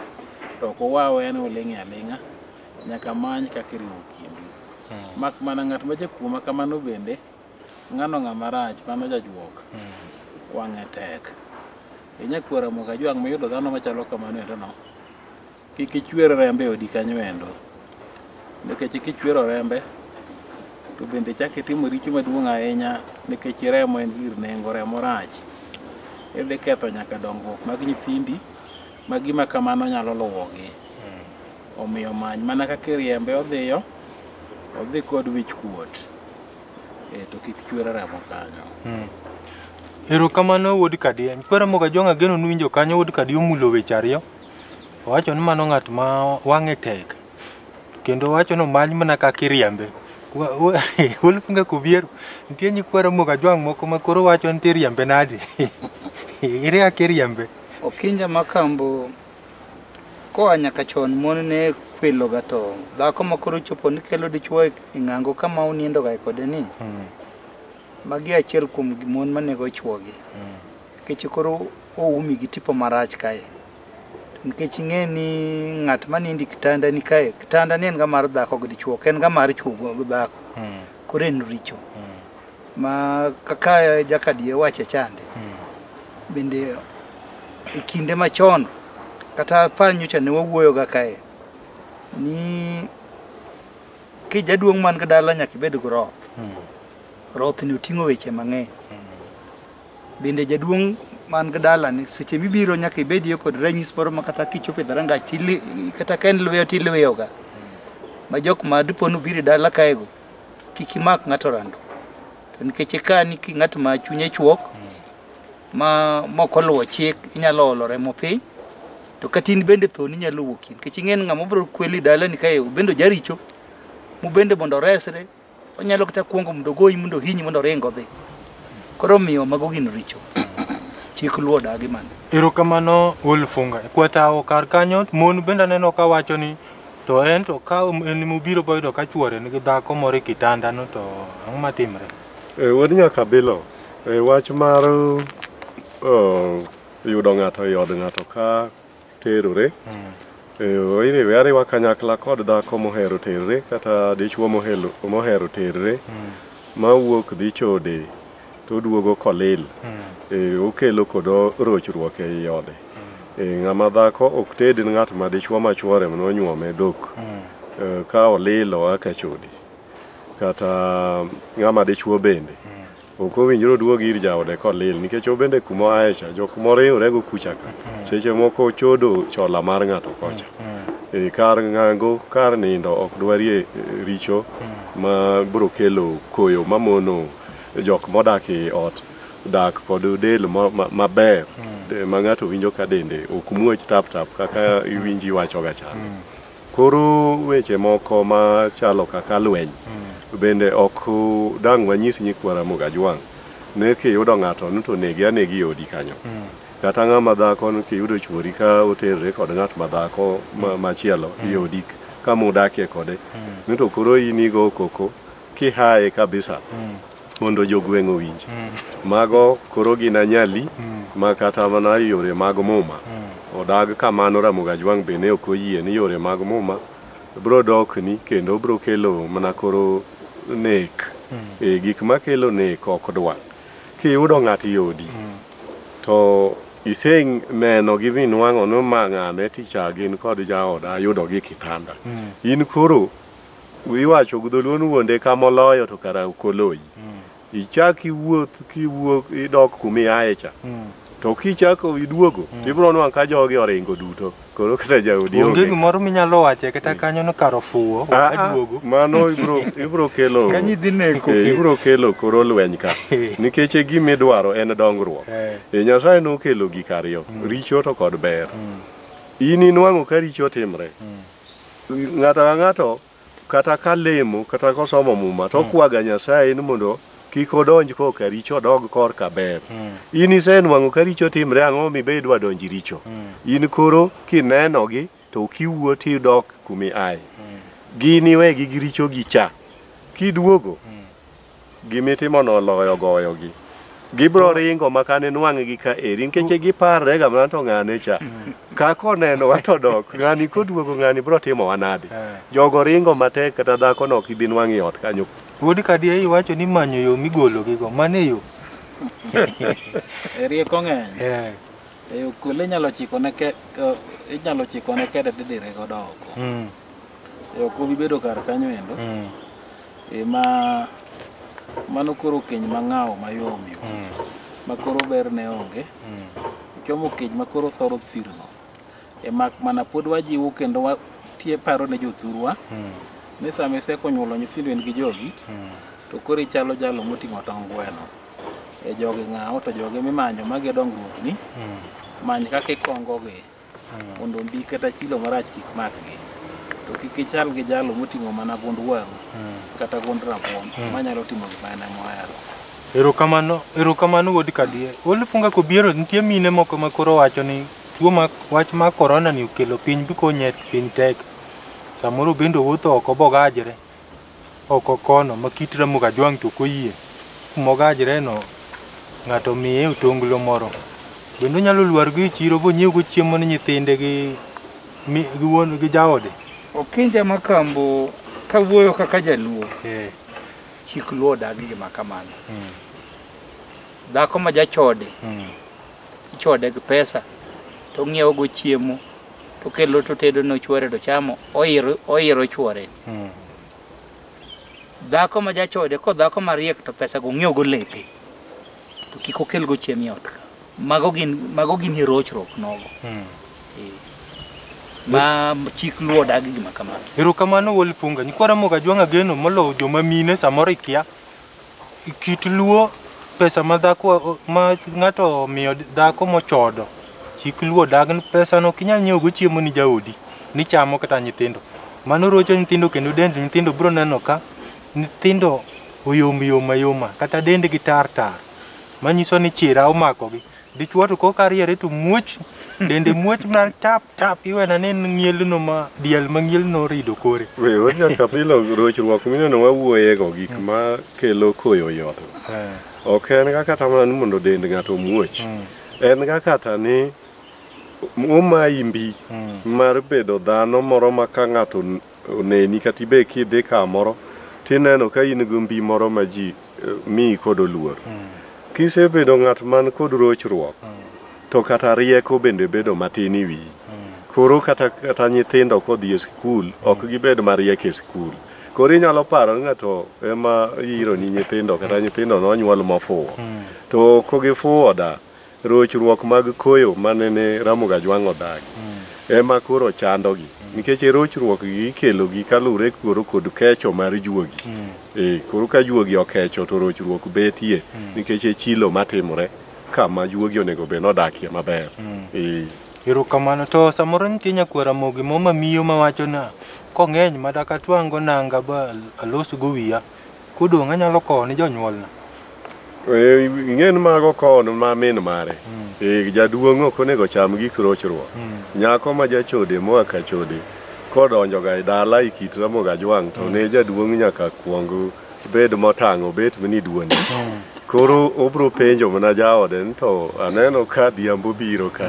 B: to ok owawe ni oling'e aling'a, nyaka many kaka iriwo kindu. Mak mana ng'at ma jakuo ma kamano bende, ng'ano ng'ama rach, mano jajuok, wang'e tek. Inyakwa Ramogi Ajwang' miyudo dhano machalo kamano endo no, kik ichwer rembe e odi kanyo endo. Nikech kichwero rembe, to bende chak itimo richo maduong' ahinya nikech remo en gir nengo, remo rach. Idhi ketho nyaka dongruok mag nyithindi, ma gima kamano nyalo luwogi. Omiyo many mana kaka iriembe odhiyo, odhi kod wich kuot. To kik chwer remo kanyo.
A: Erokamano wuod Kadia. Nyikwa Ramogi Ajwang' ageno ni uwinjo kanyo wuod Kadia omulo weche ariyo. Owacho ni mano ng'at ma wang'e tek. Kendo owacho ni omany mana kaka iriembe. Wolfunga Kobiero, nitie nyikwa Ramogi Ajwang' moko ma koro wacho ni tiriembe nade? Ere kaka iriembe?
C: Okinja Makambo koa nyaka chon mon ne kweloga to dhako ma koro chopo ni kelo dichuo e ng'ango kama unindoga kode ni magi achiel kuom mon manego chuogi. Nikech koro oumi gi tipo marach kae. Nikech ing'e ni ng'at manindo e kitanda ni kae, kitanda ni en ga mar dhako gi dichuo, ok en ga mar chuo gi dhako. Koro en richo. Ma kaka Jakadie wache chande. Bende e kinde machon kata pa nyocha ne wawuoyo ga kae ni kijaduong' man gi dala nyaka ibed gi roth. Roth ni oting'o weche mang'eny. Bende jaduong' man gi dala ni seche mibiro nyaka ibedie kod ranyisi moro ma kata kichopo e dhorangach kata ka en lweyo tilweyo ga. Ma jok ma dipo ni obiro e dala kaego kik imak ng'ato rando. To nikech ka ni ng'at ma chunye chuok ma mok oluwo chik inyalo olo remo piny to kata in bende thoni nyalo wuokie nikech ing'e ni ng'ama biro kweli dalani kae obende ojaricho mobende mondo oresre onyalo kata kuongo mondo ogoyi mondo ohinyi mondo oring odhi. Koro omiyo mago gin richo. Chik luwo dagi mano.
A: Erokamano Wolfunga. Kwatawo kar kanyo mon bende aneno ka wacho ni To en to ka en mobiro boyudo ka chuore nigi dhako moro e kitanda no to ang'o matimre?
D: Wuod Nyakabilo, wach mar yudo ng'ato e od ng'ato ka terore, iriwe ariwa kanyakla kod dhako mohero terre kata dichuo mohero terre mawuok dhi chode to duogo kolil. Okelo kod rochruok ei ode. Ng'ama dhako ok ted ng'at ma dichuo ma chuore nonyuome dhok ka olil oa ka chode. Kata ng'ama dichuo bende ok owinjore oduog ir jaode kolil nikech obende kuma oaye cha jok moriwrego kucha ka seche moko chodo chola mar ng'ato kocha. Kar ng'ango kar nindo ok dwarie richo ma biro kelo koyo mamono jok modak e ot dak kod del maber ma ng'ato winjo ka dende ok muoch tap tap kaka iwinji iwachoga chande. Koro weche moko machalo kaka lweny bende ok dang' wanyis nyikwa Ramogi Ajwang' ne kiyudo ng'ato ni to nege anegi e odi kanyo. Kata ng'ama dhako ni kiyudo chuori ka oterre kod ng'at ma dhako machielo e odi kama udakie kode ni to koro in igo koko kihaye kabisa mondo jogweng' owinj. Mago koro gin anyali ma kata mana yore mag muma odag kamano. Ramogi Ajwang' bende ok oyie ni yore mag muma bro dokni kendo bro kelo mana koro nek. Gik makelo nek ok dwa. Kiyudo ng'ato e odi to iseneno gi minwang'o ni ma ng'ane ticha gin kod jaoda ayudo gi kitanda. In koro iwacho gi dholuo ni wuonde kamoloyo to kara ok oloyi. Ichak iwuoth kiwuok idok kuma iaye cha. To kichako iduogo tibiro nwang'o ka jogi oringo duto. Koro kata jaodi
A: Onge gimoro minyalo wache kata kanyo no kar ofuwo aduogo.
D: Mano ibro kelo
C: Kanyo idhi neko.
D: Ibro kelo koro lweny ka. Nikech e gima idwaro en dongruok. Nyasaye nokelo gik ariyo, richo to kod ber. In inwang'o ka richo timre. Ng'ato ka ng'ato kata ka lemo kata kosomo muma to okwaga Nyasaye ni mondo kik odonj korka richo odog korka ber. In isenwang'o ka richo timre ang'o mibe idwa donjo e richo. In koro kinenogi to kiwuo tidok kuma iaye. Gin iwegi gi richo gi cha. Kiduogo gimitimono oloyo goyogi. Gibro ringo makane nwang'gi ka eri nikech giparre ga mana to ng'ane cha. Kaka onenowa to dok ng'ani koduogo ng'ani bro timowa nade. Jogo ringo matek kata dhako no ok ibi nwang'o e ot kanyo.
A: Wuod Kadier iwacho ni manyo yo migologigo, mano e yo.
B: Rieko ng'eny. Okol inyalo chikone kede tidire godo oko. Ok obi bedo kar kanyo endo. Ma mano koro keny mang'aw mayom yom. Ma koro ber ne onge. Chomo keny ma koro thoro thirno. Mak mana pod wajiwo kendo watie paro ne jothurwa. Ni sama iseko nyuolo nyithindo in gi jogi, to koro ichalo jalo moting'o tong' gweno. Jogi ng'aw to jogi mimanyo magi dongruokni, many kaka ikongogi mondo mbi kata chilo marach kik makgi. To kik ichal gi jalo moting'o mana gund waru kata gund rabuon manyalo timo gima en ema ohero.
A: Erokamano, erokamano wuod Kadier. Olufunga Kobiero nitie mine moko ma koro wacho ni tuo ma wach mar korona ni okelo piny bikonye piny tek. Samoro bende owuotho oko bogajre oko kono ma kit Ramogi Ajwang' to ok oyie. Kumogajre no ng'ato miye otonglo moro. Bende onyalo lwar go e chiro bonyiew go chiemo ne nyithinde gi wuon gi jaode.
C: Okinja Makambo kawuoyo kaka jaluo. Chik luo odagi gima kamano. Dhako ma jachode ichode gi pesa to ong'iewo go chiemo to kelo to tedo ne chuore to chamo oiro chuore. Dhako ma jachode ko dhako mariek to pesa go ng'iewo go lepe to kik okel go chiemo e ot ka. Mago gin rochruok nogo. Ma chik luo odagi gima kamano.
A: Erokamano Wuod Funga. Nyikwa Ramogi Ajwang' ageno moloyo joma mine samoro ikia. Kit luo pesa ma dhako ma ng'ato omiyo dhako mochodo. Chik luo odag ni pesa no ok inyal nyiewo go chiemo ni jaodi ni chamo kata nyithindo. Mano rocho nyithindo kendo dend nyithindo biro neno ka nyithindo oyom yom ayoma kata dendgi tar tar. Manyiso ni chira omakogi. Dichuo to koka riere to muoch Dende muoch mar tap tap iwena ne ng'ielno ma diel ma ng'ielno orido kore.
D: We wuod Jakabila, rochruok mineno wawuoyego gik ma kelo koyo yoth. Ok en ga kata mana ni mondo dend ng'ato muoch. En ga kata ni omayi mbi mar bedo dhano moro ma ka ng'ato oneni kata ibe kidhi kamoro tineno ka in gi mbi moro ma ji miyi kod luor. Kisebedo ng'at man kod rochruok to kata rieko bende bedo matin e wiyi. Koro kata nyithindo kodhi e skul ok gibed mariek e skul. Koro inyalo paro ni ng'ato ema iro ni nyithindo kata nyithindo nonyuol mofuwo. To ok gifuwo da, rochruok mag koyo manene Ramogi Ajwang' odagi ema koro chandogi. Nikech rochruok gi ikelo gi kalure koro kod kecho mar juogi. Koro ka juogi okecho to rochruok betie nikech e chilo matimore kama juogi onego bed nodakie maber.
A: Erokamano. To samoro nitie nyakwar Ramogi mo mamiyo mawacho na kong'eny madaka twang'go nanga ba alosgo wiya kodong' anyalo kowo ni jonyuolna.
D: Ing'e ni mago kowo ma min mare. Jaduong' ok onego cham gik rochruok. Nyako ma jachode moa ka chode kodonjo ga e dala e kit Ramogi Ajwang' to ne jaduong' nyaka kuong bed motang' obet ni duonde. Koro obro penjo mana jaode ni to aneno ka dhiambo biro ka.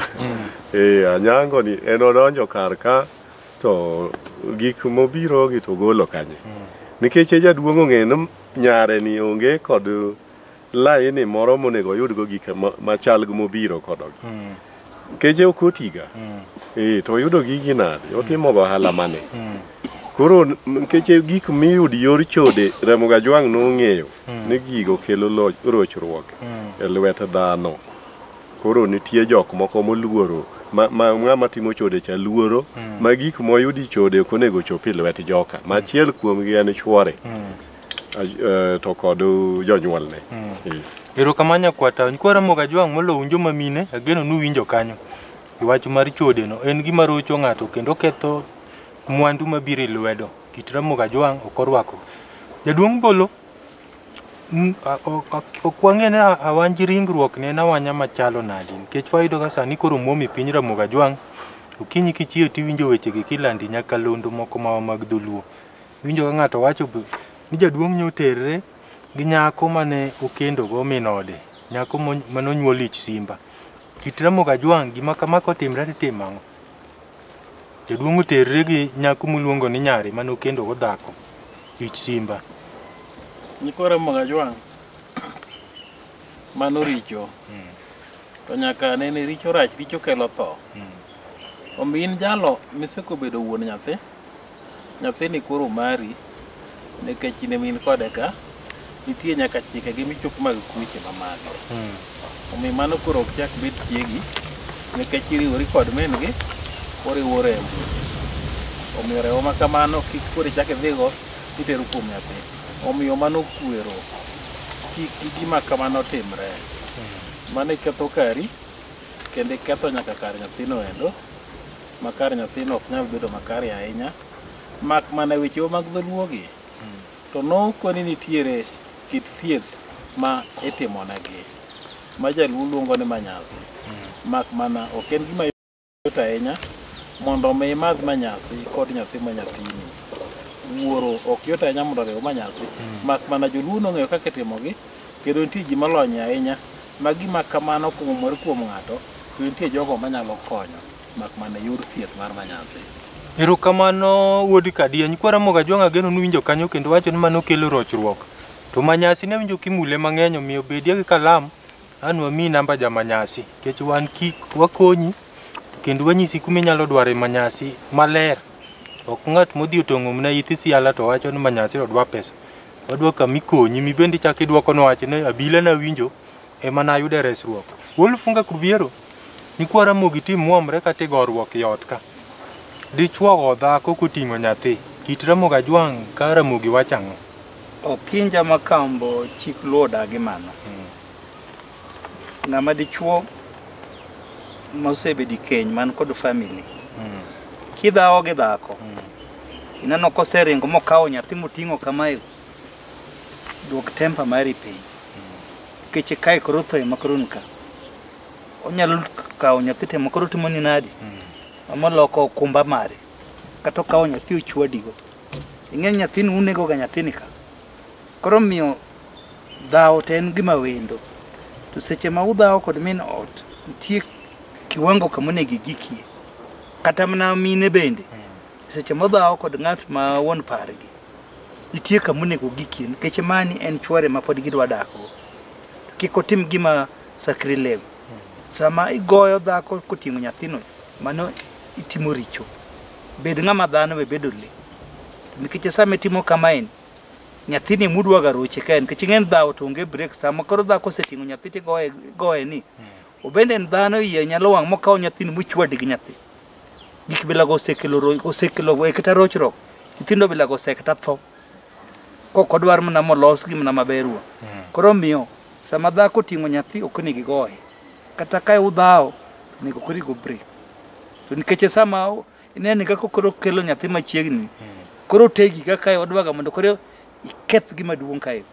D: Anyango ni en odonjo kar ka to gik mobiro gi to golo kanye. Nikech jaduong' ong'e ni nyare ni onge kod laini moro monego oyudgo gik machal gi mobiro kodogi. Nikech ok otiga. To oyudo gigi nade? Otimo go ohala mane? Koro nikech gik miyudo yor chode Ramogi Ajwang' nong'eyo ni gigo kelo rochruok e lwet dhano. Koro nitie jok moko moluoro ma ng'ama timo chode cha luoro ma gik moyudi chode ok onego chop e lwet joka. Machiel kuomgi en chuore to kod jonyuolne.
A: Erokamano nyakwata. Nyikwa Ramogi Ajwang' moloyo un joma mine, ageno ni uwinjo kanyo. Wach mar chode no en gima rocho ng'ato kendo ketho mwandu mabiro e lwedo. Kit Ramogi Ajwang' ok orwako. Jaduong' Bolo, ok wang'e ni awanj ringruok ne en awanya machalo nadi nikech wayudo ka sani koro muomo e piny Ramogi Ajwang'. Okinyi kichiew tiwinjo wechegi kilandi nyakalondo moko mawa mag dholuo. Iwinjo ka ng'ato wacho ni jaduong' nyoterre gi nyako mane okendogo min ode, nyako mane onyuol ich simba. Kit Ramogi Ajwang' gima kama kotimre titimo ang'o? Jaduong' oterre gi nyako miluongo ni nyare mane okendogo dhako, ich simba.
B: Nyikwa Ramogi Ajwang' mano richo. To nyaka nene richo rach, richo kelo tho. Omiyo in jalo misekobedo wuon nyathi, nyathini koro mari nikech in ema in kode ka, nitie nyaka chikegi michopo mag kweche mamage. Omiyo mano koro ok chak bed chiegi nikech iriwori kod min gi, oriwo rembu. Omiyo remo ma kamano kik koro ichak idhigo itero kuom nyathi. Omiyo mano kwero kik gima kamano timre. Mano iketho kari kendo iketho nyaka kar nyathino endo ma kar nyathino ok nyal bedo makare ahinya. Mak mana wechewa mag dholuogi to nokoni nitiere kit thieth ma itimonegi ma jaluo luongo ni manyasi. Mak mana ok en gima yot ahinya mondo mi imadh manyasi kod nyathi ma nyathini. Wuoro ok yot ahinya mondo oriw manyasi. Mak mana joluo nong'eyo kaka itimogi kendo nitie ji molony ahinya ma gima kamano komomore kuom ng'ato to nitie jogo manyalo konyo mak mana yor thieth mar manyasi.
A: Erokamano wuod Kadia. Nyikwa Ramogi Ajwang' ageno ni uwinjo kanyo kendo wacho ni mano kelo rochruok. To manyasi ne winjo kimule mang'eny omiyo bedie gi kalam an wamiyi namba jamanyasi nikech wan kik wakonyi kendo wanyisi kuma inyalo dware manyasi maler. Ok ng'at modhi otong'o mana ith siala to wacho ni manyasi to dwa pesa. Wadwa kama ikonyi mibende ichako idwokonwa wach ni abila nawinjo ema nayude resruok. Wolfunga Kubiero, nyikwa Ramogi tim muomre kata igoruok e ot ka. Dichuo go dhako koting'o nyathi. Kit Ramogi Ajwang' ka Ramogi wacho ang'o?
C: Okinja Makambo chik luo odagi mano. Ng'ama dichuo mosebedo e keny man kod family. Kidhawo gi dhako, ineno koseringo mokawo nyathi moting'o kamae, duok temper mari piny. Nikech kae koro tho ema koro ka. Onyalo kawo nyathi temo koro timo ni nadi. Moloko okumba mare. Kata okawo nyathi ochwadigo. Ing'e ni nyathini unego ga nyathini ka. Koro miyo dhawo to en gima wendo. To seche ma udhawo kod min ot, nitie kiwango kama onego igikie. Kata mana mine bende. Seche modhawo kod ng'at ma wuon pargi, nitie kama onego gikie nikech mani en chwore ma pod gidwa dakgo. Kik otim gima sacrilege. Sama igoyo dhako koting'o nyathino, mano itimo richo. Bed ng'ama dhano we bedo le. Nikech sama itimo kamaeni, nyathini mudwaga roche kae nikech ing'e ni dhawo to onge break. Sama koro dhako oseting'o nyathi tigoye goye ni, obende en dhano iye nyalo wang' mokawo nyathini mochwadi gi nyathi. Gik bilago osekelo osekelo kata rochruok. Nyithindo bilago osekata tho. Kok odwar mana molosgi mana maber wuon. Koro omiyo sama dhako oting'o nyathi ok onego igoye. Kata ka udhawo, onego koro igo break. To nikech sama ineno kaka koro kelo nyathi machiegni, koro tegi kaka odwaga mondo koro iketh gima duong' kae.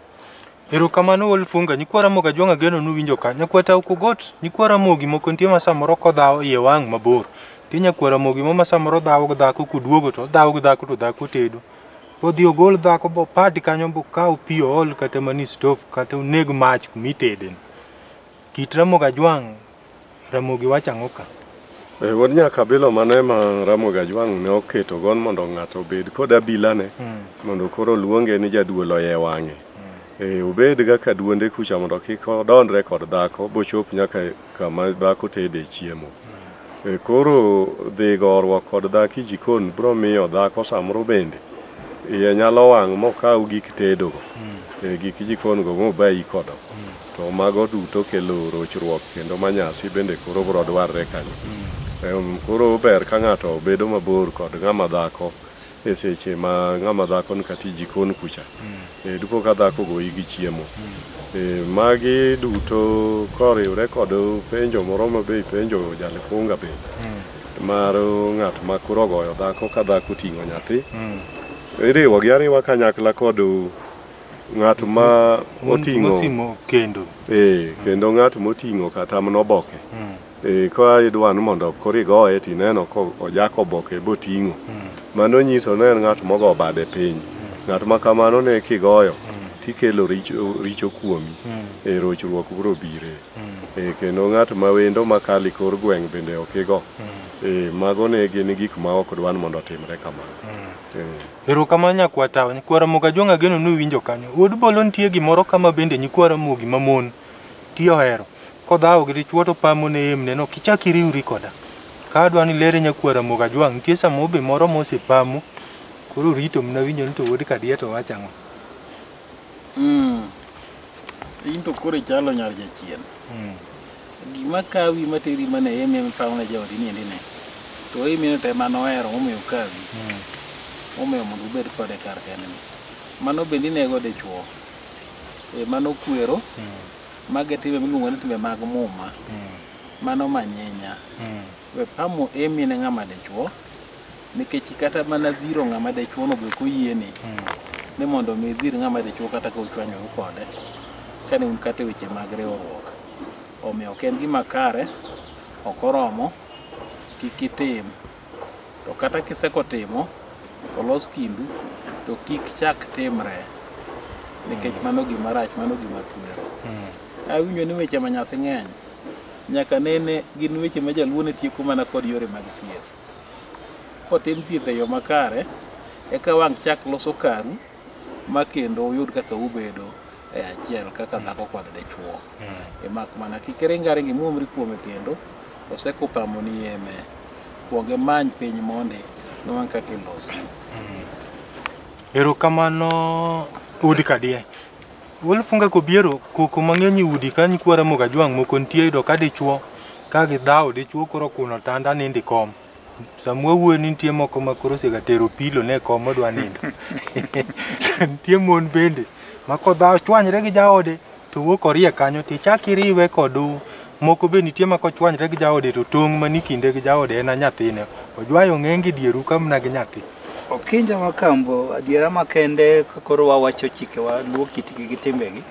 A: Erokamano Wolfunga, nyikwa Ramogi Ajwang' ageno nuwinjo ka. Nyakwata Okogot, nyikwa Ramogi moko nitie ma samoro kodhawo iye wang' mabor. Nitie nyakwa Ramogi mo ma samoro dhawo gi dhako koduogo to odhawo gi dhako to dhako tedo. Bodhi ogol dhako bopad kanyo bokaw pi ool kata mana e stove kata oneg mach kumitede. Kit Ramogi Ajwang', Ramogi wacho ang'o ka?
D: Wuod Nyakabilo mano ema Ramogi Ajwang' ne oketo gon mondo ng'ato obed kod abilane mondo koro luonge ni jaduol oye wang'e. Obed kaka duonde kucha mondo kik odondre kod dhako bochop nyaka kama dhako tede chiemo. Koro dhi goruok kod dhako e jikon biro miyo dhako samoro bende iye nyalo wang' mokaw gik tedo go, gik jikon go mobayi kodo. To mago duto kelo rochruok kendo manyasi bende koro biro dwarre kanyo. Koro ber ka ng'ato bedo mabor kod ng'ama dhako e seche ma ng'ama dhako ni kata e jikon kucha. Dipo ka dhako ogoyi gi chiemo. Magi duto koriwre kod penjo moro ma be ipenjo Jalifunga bende mar ng'at ma koro ogoyo dhako ka dhako oting'o nyathi. Iriwo gi ariwa kanyakla kod ng'at ma oting'o
A: kendo.
D: Kendo ng'at moting'o kata mana oboke. Ka idwa ni mondo koro igoye tineno ko ojako oboke boting'o. Mano nyiso ni en ng'at mogo bade piny. Ng'at ma kamano ne kigoyo tikelo richo kuomi. Rochruok biro bire. Kendo ng'at ma wendo makalo e kor gweng' bende ok igo. Mago ne gin gik ma ok dwa ni mondo otimre kamano.
A: Erokamano Nyakwata, nyikwa Ramogi Ajwang' ageno ni uwinjo kanyo. Wuod Bolo nitie gimoro kama bende nyikwa Ramogi mamon ti ohero. Kodhawo gi dichuo to pamo ne emne no kichak iriwri koda. Ka adwa ni lere nyakwa Ramogi Ajwang' nitie samo be moro mosepamo. Koro rito mana winjo ni to wuod Kadier to wacho ang'o.
B: In to koro ichalo nyar jachien. Gima kawi materi mana e eme mipamo ne jaodi ni endi ne. To eme to ema nohero momiyo okawi. Momiyo mondo ubed kode kar kende ni. Mano bende inego dichuo. Mano kwero. Mage timbe miluongo ni timbe mag muma. Mano manyinya. We pamo emi ne ng'ama dichuo. Nikech kata mana dhiro ng'ama dichuo no be ok oyieni. Ni mondo mi idhir ng'ama dichuo kata ka uchwanyoru kode. Kane un kata e weche mag riwruok. Omiyo ok en gima kare, ok oromo, kik itim. To kata kisekotimo, to los kindu, to kik chak timre. Nikech mano gima rach, mano gima kwero. Awinjo ni weche manyasi ng'eny. Nyaka nene gin weche ma jaluo ne tieko mana kod yore mag thieth. Kotim thieth e yo makare, eka wang' chak loso karu, ma kendo uyud kaka ubedo e achiel kaka dhako kod dichuo. Mak mana kik iring aringa imuomri kuome kendo, osekopamo ni eme. Kuong imany piny mondi, nwang' kaka ilosi.
A: Erokamano Wuod Kadier. Wolfunga kobiero koko mang'eny e udi ka nyikwa Ramogi Ajwang' moko nitie yudo ka dichuo ka gidhawo dichuo koro okuno tanda nindo e kom. Sama wawuoyo ni nitie moko ma koro osega tero pilo ne kom odwa nindo. Nitie mon bende ma kodhawo chwanyre gi jaode to wuok orie kanyo tichak iriwe kod moko be nitie ma kochwanyre gi jaode to tong' mani kinde gi jaode en a nyathine. Ojwayo ng'enge dieru ka mana gi nyathi.
C: Okinja Makambo, adiera makende koro wawacho chikewa luo kitgi gi timbegi.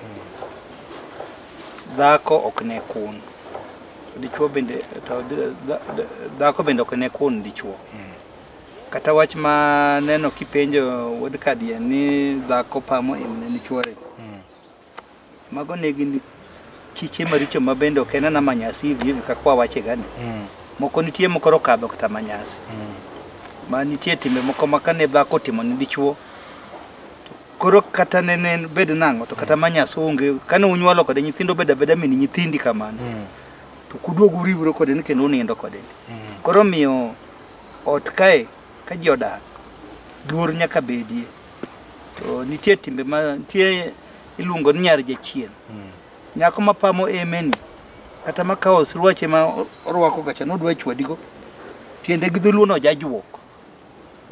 C: Dhako ok ne kun. To dichuo bende to dhako bende ok ne kun dichuo. Kata wach ma neno kipenjo wuod Kadier ni dhako pamo emne ni chuore. Mago ne gin kiche maricho ma bende ok en ana manyasi hivi hivi kaka wawache gani. Moko nitie moko okadho kata manyasi. Ma nitie timbe moko ma kane dhako otimo ne dichuo koro kata nene bed nang'o to kata manyasi onge kane unyuolo kode nyithindo bed abeda min nyithindi kamano. To kuduogo uriwru kode ni kendo unindo kode. Koro miyo ot kae ka ji odak luor nyaka bedie. To nitie timbe ma nitie iluongo ni nyar jachien. Nyako mapamo emeni kata makawo sirwache ma orwako kacha nodwa chwadigo tiende gi dholuo no jajuok.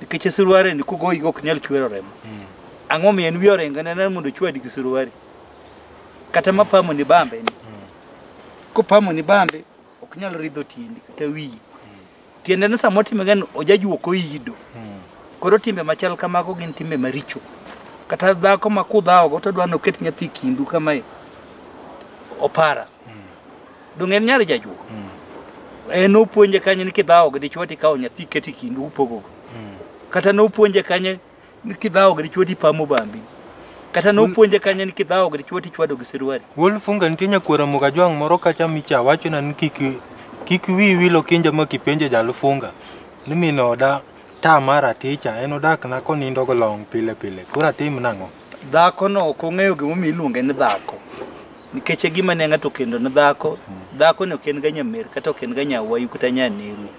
C: Nikech sirware ni kogoyigo ok nyal chwero remo. Ang'o miyo en wiye oringo en mondo ochwadi gi sirware. Kata mapamo ni bambe ni. Kopamo ni bambe ok nyal ridho tiendi kata wiyi. Tiende ni sama otime gani ojajuok oido. Koro timbe machal kamago gin timbe maricho. Kata dhako ma kudhawogo to odwa noket nyathi kindu kamae opara. Dong' en nyar jajuok. En opuonje kanyo ni kidhawo gi dichuo tikawo nyathi iketo e kindu upogogo. Kata nopuonje kanyo ni kidhawo gi dichuo tipamo bambi. Kata nopuonje kanyo ni kidhawo gi dichuo tichwado gi sirwari.
A: Wuod Funga nitie nyakwar Ramogi Ajwang' moro kacha micha wachona ni kik wiyi wil okinja ma kipenjo jalufunga ni min oda tama raticha en odak na konindo go long pile pile koro atim nang'o?
C: Dhako no ok ong'eyo gimomiyo iluonge ni dhako. Nikech e gima ne ng'ato okendo ne dhako, dhako ni ok en ga nyamer kata ok en ga nyawayu kata nyaneru.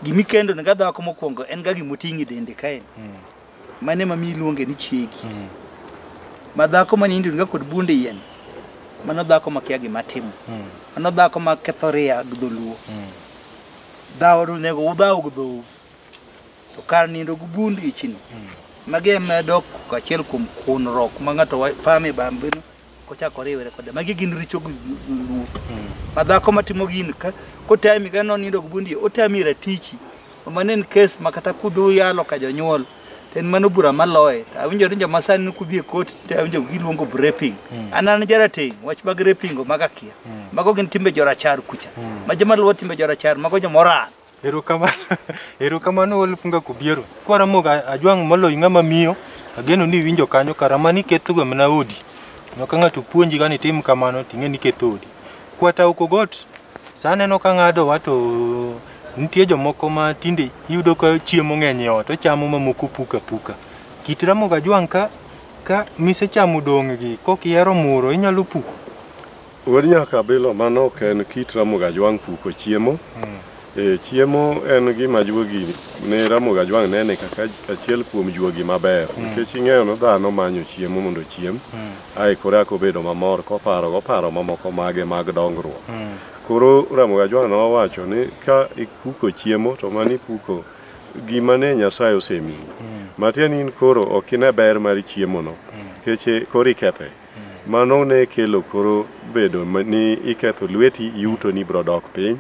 C: Gimikendo ne ga dhako mokwongo en ga gimoting'o e dende kae. Mano ema miyo iluonge ni chiegi. Ma dhako manindo ga kod bunde yien, mano dhako makia gima timo. Mano dhako ma ketho ria gi dholuo. Dhawo onego udhaw gi dhou. To kar nindo gi bund ichino. Magi ema dok achiel kuom kunruok ma ng'ato pame bambe no kochako oriwre kode. Magi gin richo gi dholuo. Ma dhako matimo gini ka kotami ka nonindo gi bundi otami ratichi. Mano en kes ma kata kudhu yalo ka jonyuol to en mano bura maloye. To awinjo ni joma sani ni kudhi e kot to awinjo giluongo raping. An jarateng' wach mag raping go mago akia. Mago gin timbe jorachar kucha. Ma joma luwo timbe jorachar mago joma oran.
A: Erokamano, erokamano Wuod Funga Kobiero. Kwa Ramogi Ajwang' moloyo ng'ama miyo, ageno ni iwinjo kanyo kara mano ikethoga mana odi. Ma ka ng'ato puonji ga ni tim kamano ting'e ni iketho odi. Kwata Okogot, sa aneno ka ng'adowa to nitie jomoko ma tinde iyudo ka chiemo ng'eny e ot, ochamo mamoko puka puka. Kit Ramogi Ajwang' ka misechamo dong' gi kok ihero muro inyalo puko.
D: Wuod Nyakabilo mano ok en kit Ramogi Ajwang' puko chiemo. Chiemo en gima juogi ne Ramogi Ajwang' nene kaka achiel kuom juogi maber. Nikech ing'eyo ni dhano manyo chiemo mondo ochiem. Ae koro eka obedo mamor koparo goparo mamoko mage mag dongruok. Koro Ramogi Ajwang' nowacho ni ka ipuko chiemo to mano ipuko gima ne Nyasaye osemiyi. Matiende ni in koro ok ine ber mar chiemo no. Nikech koro ikethe. Mano ne kelo koro bedo ni iketho lweti yuto ni biro dok piny.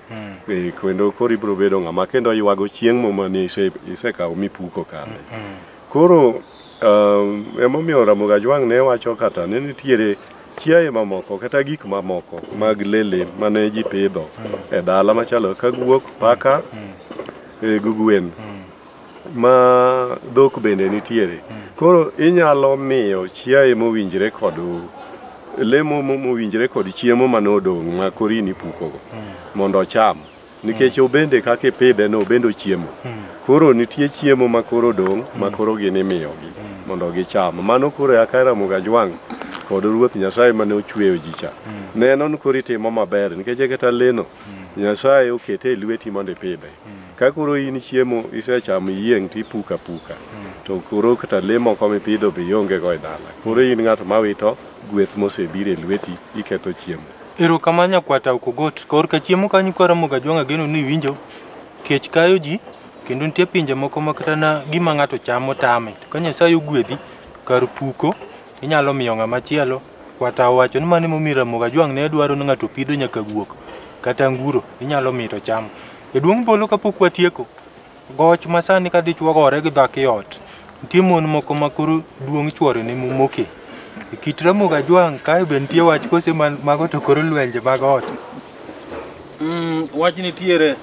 D: Kendo koro ibiro bedo ng'ama kendo ywago chieng' mane isekawo mipuko kare. Koro emomiyo Ramogi Ajwang' ne wacho kata ni nitiere chiaye mamoko kata gik mamoko mag lele mane ji pidho e dala machalo kaka guok, paka, gi gwen. Ma dhok bende nitiere. Koro inyalo miyo chiaye mowinjre kod le mowinjre kod chiemo mane odong' ma koro in ipukogo mondo ocham. Nikech obende kaka ipidhe no obende ochiemo. Koro nitie chiemo ma koro odong' ma koro gin imiyogi mondo gicham. Mano koro kaka Ramogi Ajwang' kod Ruoth Nyasaye mane ochweyo ji cha. Neno ni koro itimo maber nikech kata le no Nyasaye okete e lweti mondo ipidhe. Ka koro in chiemo isechamo iyieng' tipuko apuka. To koro kata le moko mipidho be ionge go e dala. Koro in ng'at mawito gweth mosebiro e lweti iketho chiemo.
A: Erokamano Nyakwata Okogot. Korka chiemo kanyo kwa Ramogi Ajwang' ageno ni iwinjo kech kayo ji kendo nitie pinje moko ma kata na gima ng'ato chamo tame. To ka Nyasaye ogwedhi kar puko inyalo miyo ng'ama chielo. Kwata owacho ni mano emomiyo Ramogi Ajwang' ne dwaro ni ng'ato pidho nyaka guok kata anguro inyalo miyo to chamo. Jaduong' Bolo kapok watieko, goch ma sani ka dichuo gore gi dhako e ot, nitie mon moko ma koro duong' chuore ne momoke. E kit Ramogi Ajwang' kae be nitie wach kose mago to koro lwenje mag ot.
B: Wach nitiere.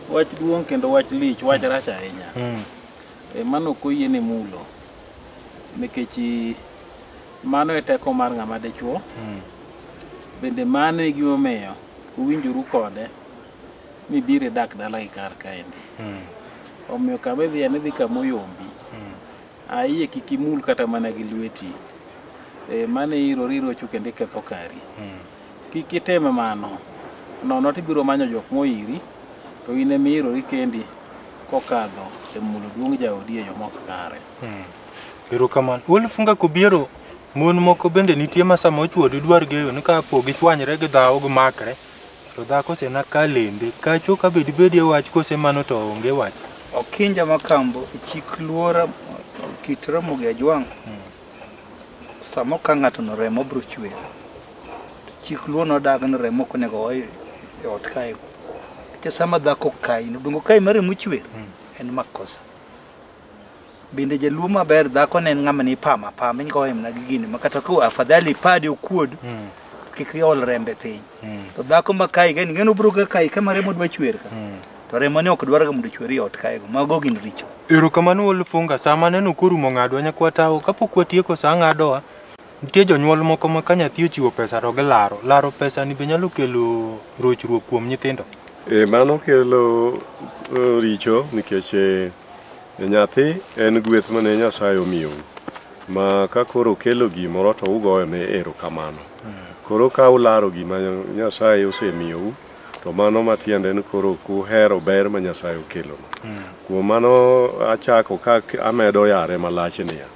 B: Wach duong' kendo wach lich, wach rach ahinya. Mano ok oyiene mulo. Nikech mano e teko mar ng'ama dichuo. Bende mano e gimomiyo uwinjoru kode mibiro idak dala gi kar kaendi. Omiyo kama idhiye ni idhi kama oyombi. Aiye kik imul kata mana gi lweti. Mano irori irocho kendo iketho kari. Kik itim mano. Nono tibiro manyo jok moiri to in ema iirori kendi kokadho e mulo duong' jaodi e yo mok kare.
A: Erokamano. Wuod Kobiero, mon moko bende nitie ma sama ochuo didwar geyo ni kapo gichwanyre gi dhawo gimakre to dhako osena ka lembe kacho ka bed bedie wach kose mano to onge wach.
C: Okinja Makambo chik luora kit Ramogi Ajwang' samo ka ng'ato no remo biro chwer. Chik luo nodag ni remo ok onego oy e ot kae. Nikech sama dhako kai no dongo kai mar remo chwer en makosa. Bende jaluo maber dhako ne en ng'ama ni pama pama igoye mana gi gini ma kata ka afadhali padi okuod kik iol rembe piny. To dhako ma kai ka ing'e ni obiro ga kai kama remo dwa chwer ka. To remo ni ok dwar ga mondo ochwer e ot kaego. Mago gin richo.
A: Erokamano Wuod Funga, sama neno korumo ng'adwa nyakwa tawo kapok watieko sa ng'adowa nitie jonyuol moko ma ka nyathi ochiwo pesa to gilaro. Laro pesa ni be nyalo kelo rochruok kuom nyithindo.
D: Mano kelo richo nikech nyathi en gweth mane Nyasaye omiyou ma ka koro okelo gimoro to ugoyo ne erokamano. Koro ka ularo gima Nyasaye osemiyou to mano matiende ni koro ok uhero ber ma Nyasaye okelonu. Kuom mano achako ka amedo yare malach niya,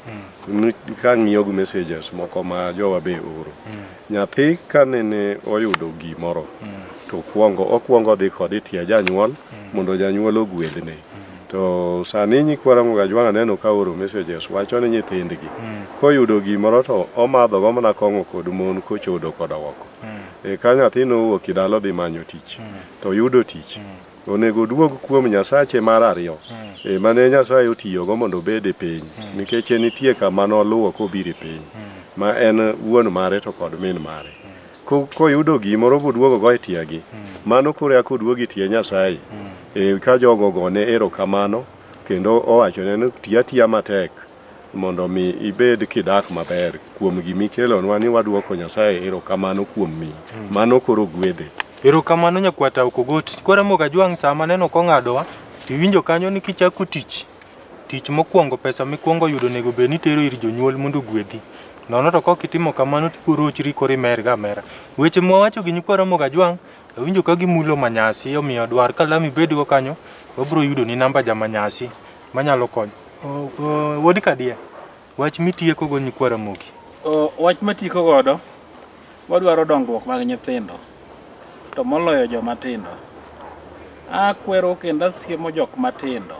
D: ka ng'iyo gi messages moko ma jowa be oro. Nyathi ka nene oyudo gimoro to okwongo dhi kode e tie janyuol mondo janyuol ogwedhne. To sani nyikwa Ramogi Ajwang' aneno ka oro messages wacho ni nyithindgi koyudo gimoro to omadho go mana kong'o kod mon kochodo koda oko. Ka nyathi nowuok e dala odhi manyo tich to yudo tich onego oduog kuom Nyasache mar ariyo mane Nyasaye otiyogo mondo obed e piny nikech nitie kama noluwo kobiro e piny ma en wuon mare to kod min mare. Koyudo gimoro boduogo go e tiegi mano koro eka oduogo e tie Nyasaye ka jogo ogone erokamano kendo owachone ni ti atiya matek mondo mi ibed kidak maber kuom gimikelonwa ni waduoko Nyasaye erokamano kuom miyi. Mano koro gwedhe.
A: Erokamano nyakwata Okogot. Kwa Ramogi Ajwang' sama neno kong'adowa tiwinjo kanyo ni kichako tich tich mokwongo pesa mikwongo yudo onego bed ni itero ir jonyuol mondo ogwedhi. Nono to kok itimo kamano to ibiro koro imer ga amera. Weche mwawacho gi nyikwa Ramogi Ajwang' awinjo ka gimulo manyasi omiyo dwar kalam ibedgo kanyo wabiro yudo ni namba jamanyasi manyalo konyo. Wuod Kadia, wach mitieko go nyikwa Ramogi.
B: Wach matieko godo, wadwaro dongruok mag nyithindo to moloyo joma tindo. Akwero kendo asiemo jok matindo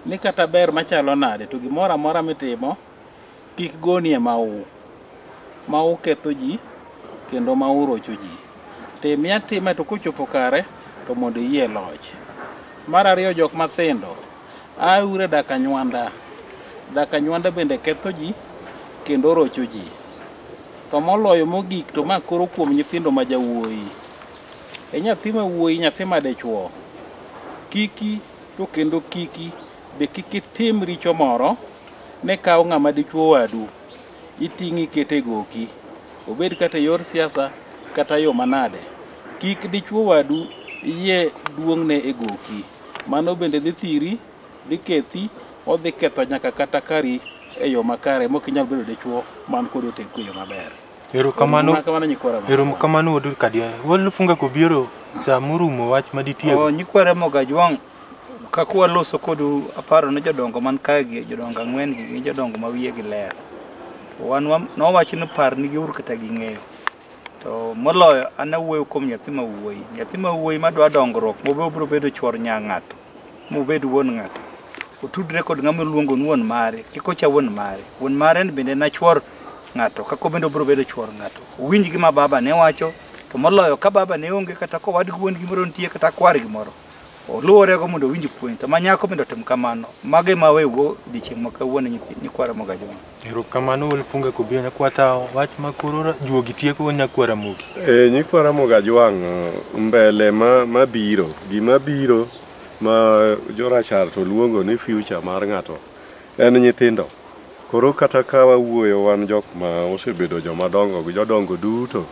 B: ni kata ber machalo nade to gimoro amora mitimo kik gonie mau. Mau ketho ji kendo mau rocho ji. Timie atima to kochopo kare to mondo iyie loch. Mar ariyo jok mathindo, aure dak anywanda. Dak anywanda bende ketho ji kendo rocho ji. To moloyo mogik to ma koro kuom nyithindo ma jawuoyi. E nyathi ma wuoyi, nyathi ma dichuo, kiki to kendo kiki be kik itim richo moro ne kawo ng'ama dichuo wadu iting'i ikete e goki. Obed kata e yor siasa kata yo manade. Kik dichuo wadu iyie duong'ne e goki. Mano bende dhi thiri, dhi kethi, odhi ketho nyaka kata kari e yo makare mok inyal bedo dichuo man kod oteku e yo maber.
A: Erokamano.
B: Kamano nyikwa Ramogi.
A: Erokamano Wuod Kadia. Wuod Funga Kobiero sa morumo wach maditiego.
C: Nyikwa Ramogi Ajwang' kaka waloso kodu aparo ni jodongo man kae gi jodongo ang'wen gi gin jodongo ma wiyegi ler. Wan nowacho ni par nigi uru kata ging'eyo. To moloyo an awuoyo kuom nyathi ma wuoyi. Nyathi ma wuoyi madwa dongruok mobe obiro bedo chuor nya ng'ato mobed wuon ng'ato. Otudre kod ng'ama iluongo ni wuon mare, kik ocha wuon mare. Wuon mare en bende en chuor ng'ato kaka obende obiro bedo chuor ng'ato. Owinj gima baba ne wacho to moloyo ka baba ne onge kata kowadgi wuon gimoro nitie kata kwar gimoro. Oluworego mondo owinj puonj, to ma nyako bende otim kamano. Mago ema aweugo odiechieng' ma kawuono nyikwa Ramogi Ajwang'.
A: Erokamano Wolfunga Kobia Nyakwata, wach ma koro juogi tieko nyakwa Ramogi.
D: Nyikwa Ramogi Ajwang' mbele mabiro, gima biro ma jorachar to luongo ni future mar ng'ato en nyithindo. Koro kata ka wawuoyo wan jok ma osebedo joma dongo gi jodongo duto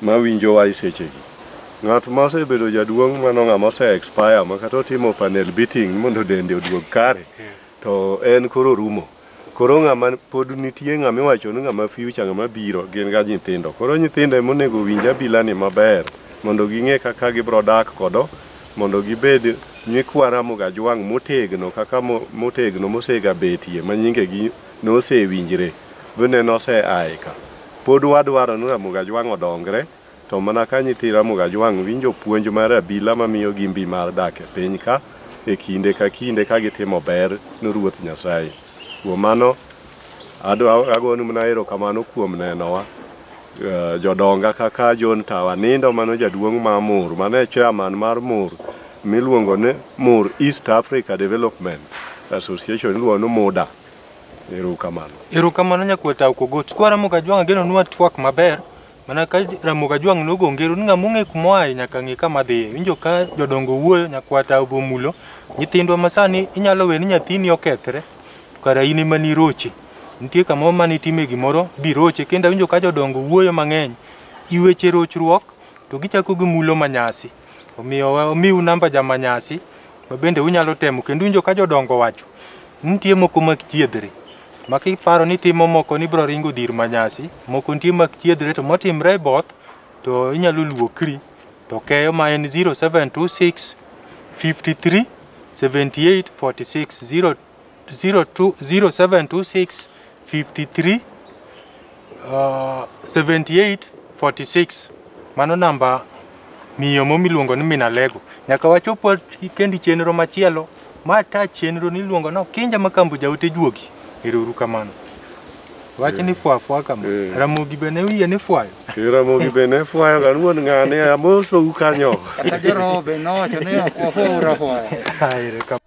D: mawinjowa e sechegi. Ng'at ma osebedo jaduong' mano ng'ama ose expire ma kata otimo panel beating mondo dende oduog kare to en koro rumo. Koro ng'ama pod nitie ng'ama iwacho ni ng'ama future ng'ama biro gin ga nyithindo. Koro nyithindo ema onego winj abila ni maber mondo ging'e kaka gibiro dak kodo mondo gibed nyikwa Ramogi Ajwang' motegno kaka motegno mosega betie ma nyingegi nosewinjre bende noseaye ka. Pod wadwaro ni Ramogi Ajwang' odongre to mana ka nyithi Ramogi Ajwang' winjo puonj mar abila mamiyo gi mbi mar dak e piny ka e kinde ka kinde ka gitimo ber ne Ruoth Nyasaye. Kuom mano agonu mana erokamano kuom nenowa. Jodonga kaka John Tawa nindo mano jaduong' ma Mur mane chairman mar Mur miluongo ni Mur East Africa Development Association iluongo ni MUDA. Erokamano.
A: Erokamano Nyakwata Okogot. Kwa Ramogi Ajwang' ageno ni watwak maber. Mana ka Ramogi Ajwang' nogo ngero ni ng'ama ong'e kuma oaye nyaka ng'e kama dhiye. Winjo ka jodongo wuoyo Nyakwata obomulo. Nyithindwa masani inyalo we ni nyathini okethre to kara in ema niroche. Nitie kamoro mane itime gimoro biroche kendo awinjo ka jodongo wuoyo mang'eny i weche rochruok to gichako gimulo manyasi. Omiyo wamiu namba jamanyasi ma bende unyalo temo kendo winjo ka jodongo wacho nitie moko mak chiedhre ma kiparo ni timo moko ni biro ringo dhir manyasi moko nitie mak chiedhre to motimre e both to inyalo luokri to keyo ma en 0726 53 78 46 02 0726 53 78 46 mano namba miyo momiluongo ni Minalego. Nyaka wachop kendi chenro machielo ma ta chenro niluongo ni Okinja Makambo Jaote Juogi. Ero kamano. Wach ni fwa fwa kama. Ramogi be ne wiye ni fwayo.
D: Ramogi be ne fwayo ga wuon ng'ane amosou kanyo.
C: Kata joroho be nowacho ni ok wafwauru afwaya.
A: Ero kamano.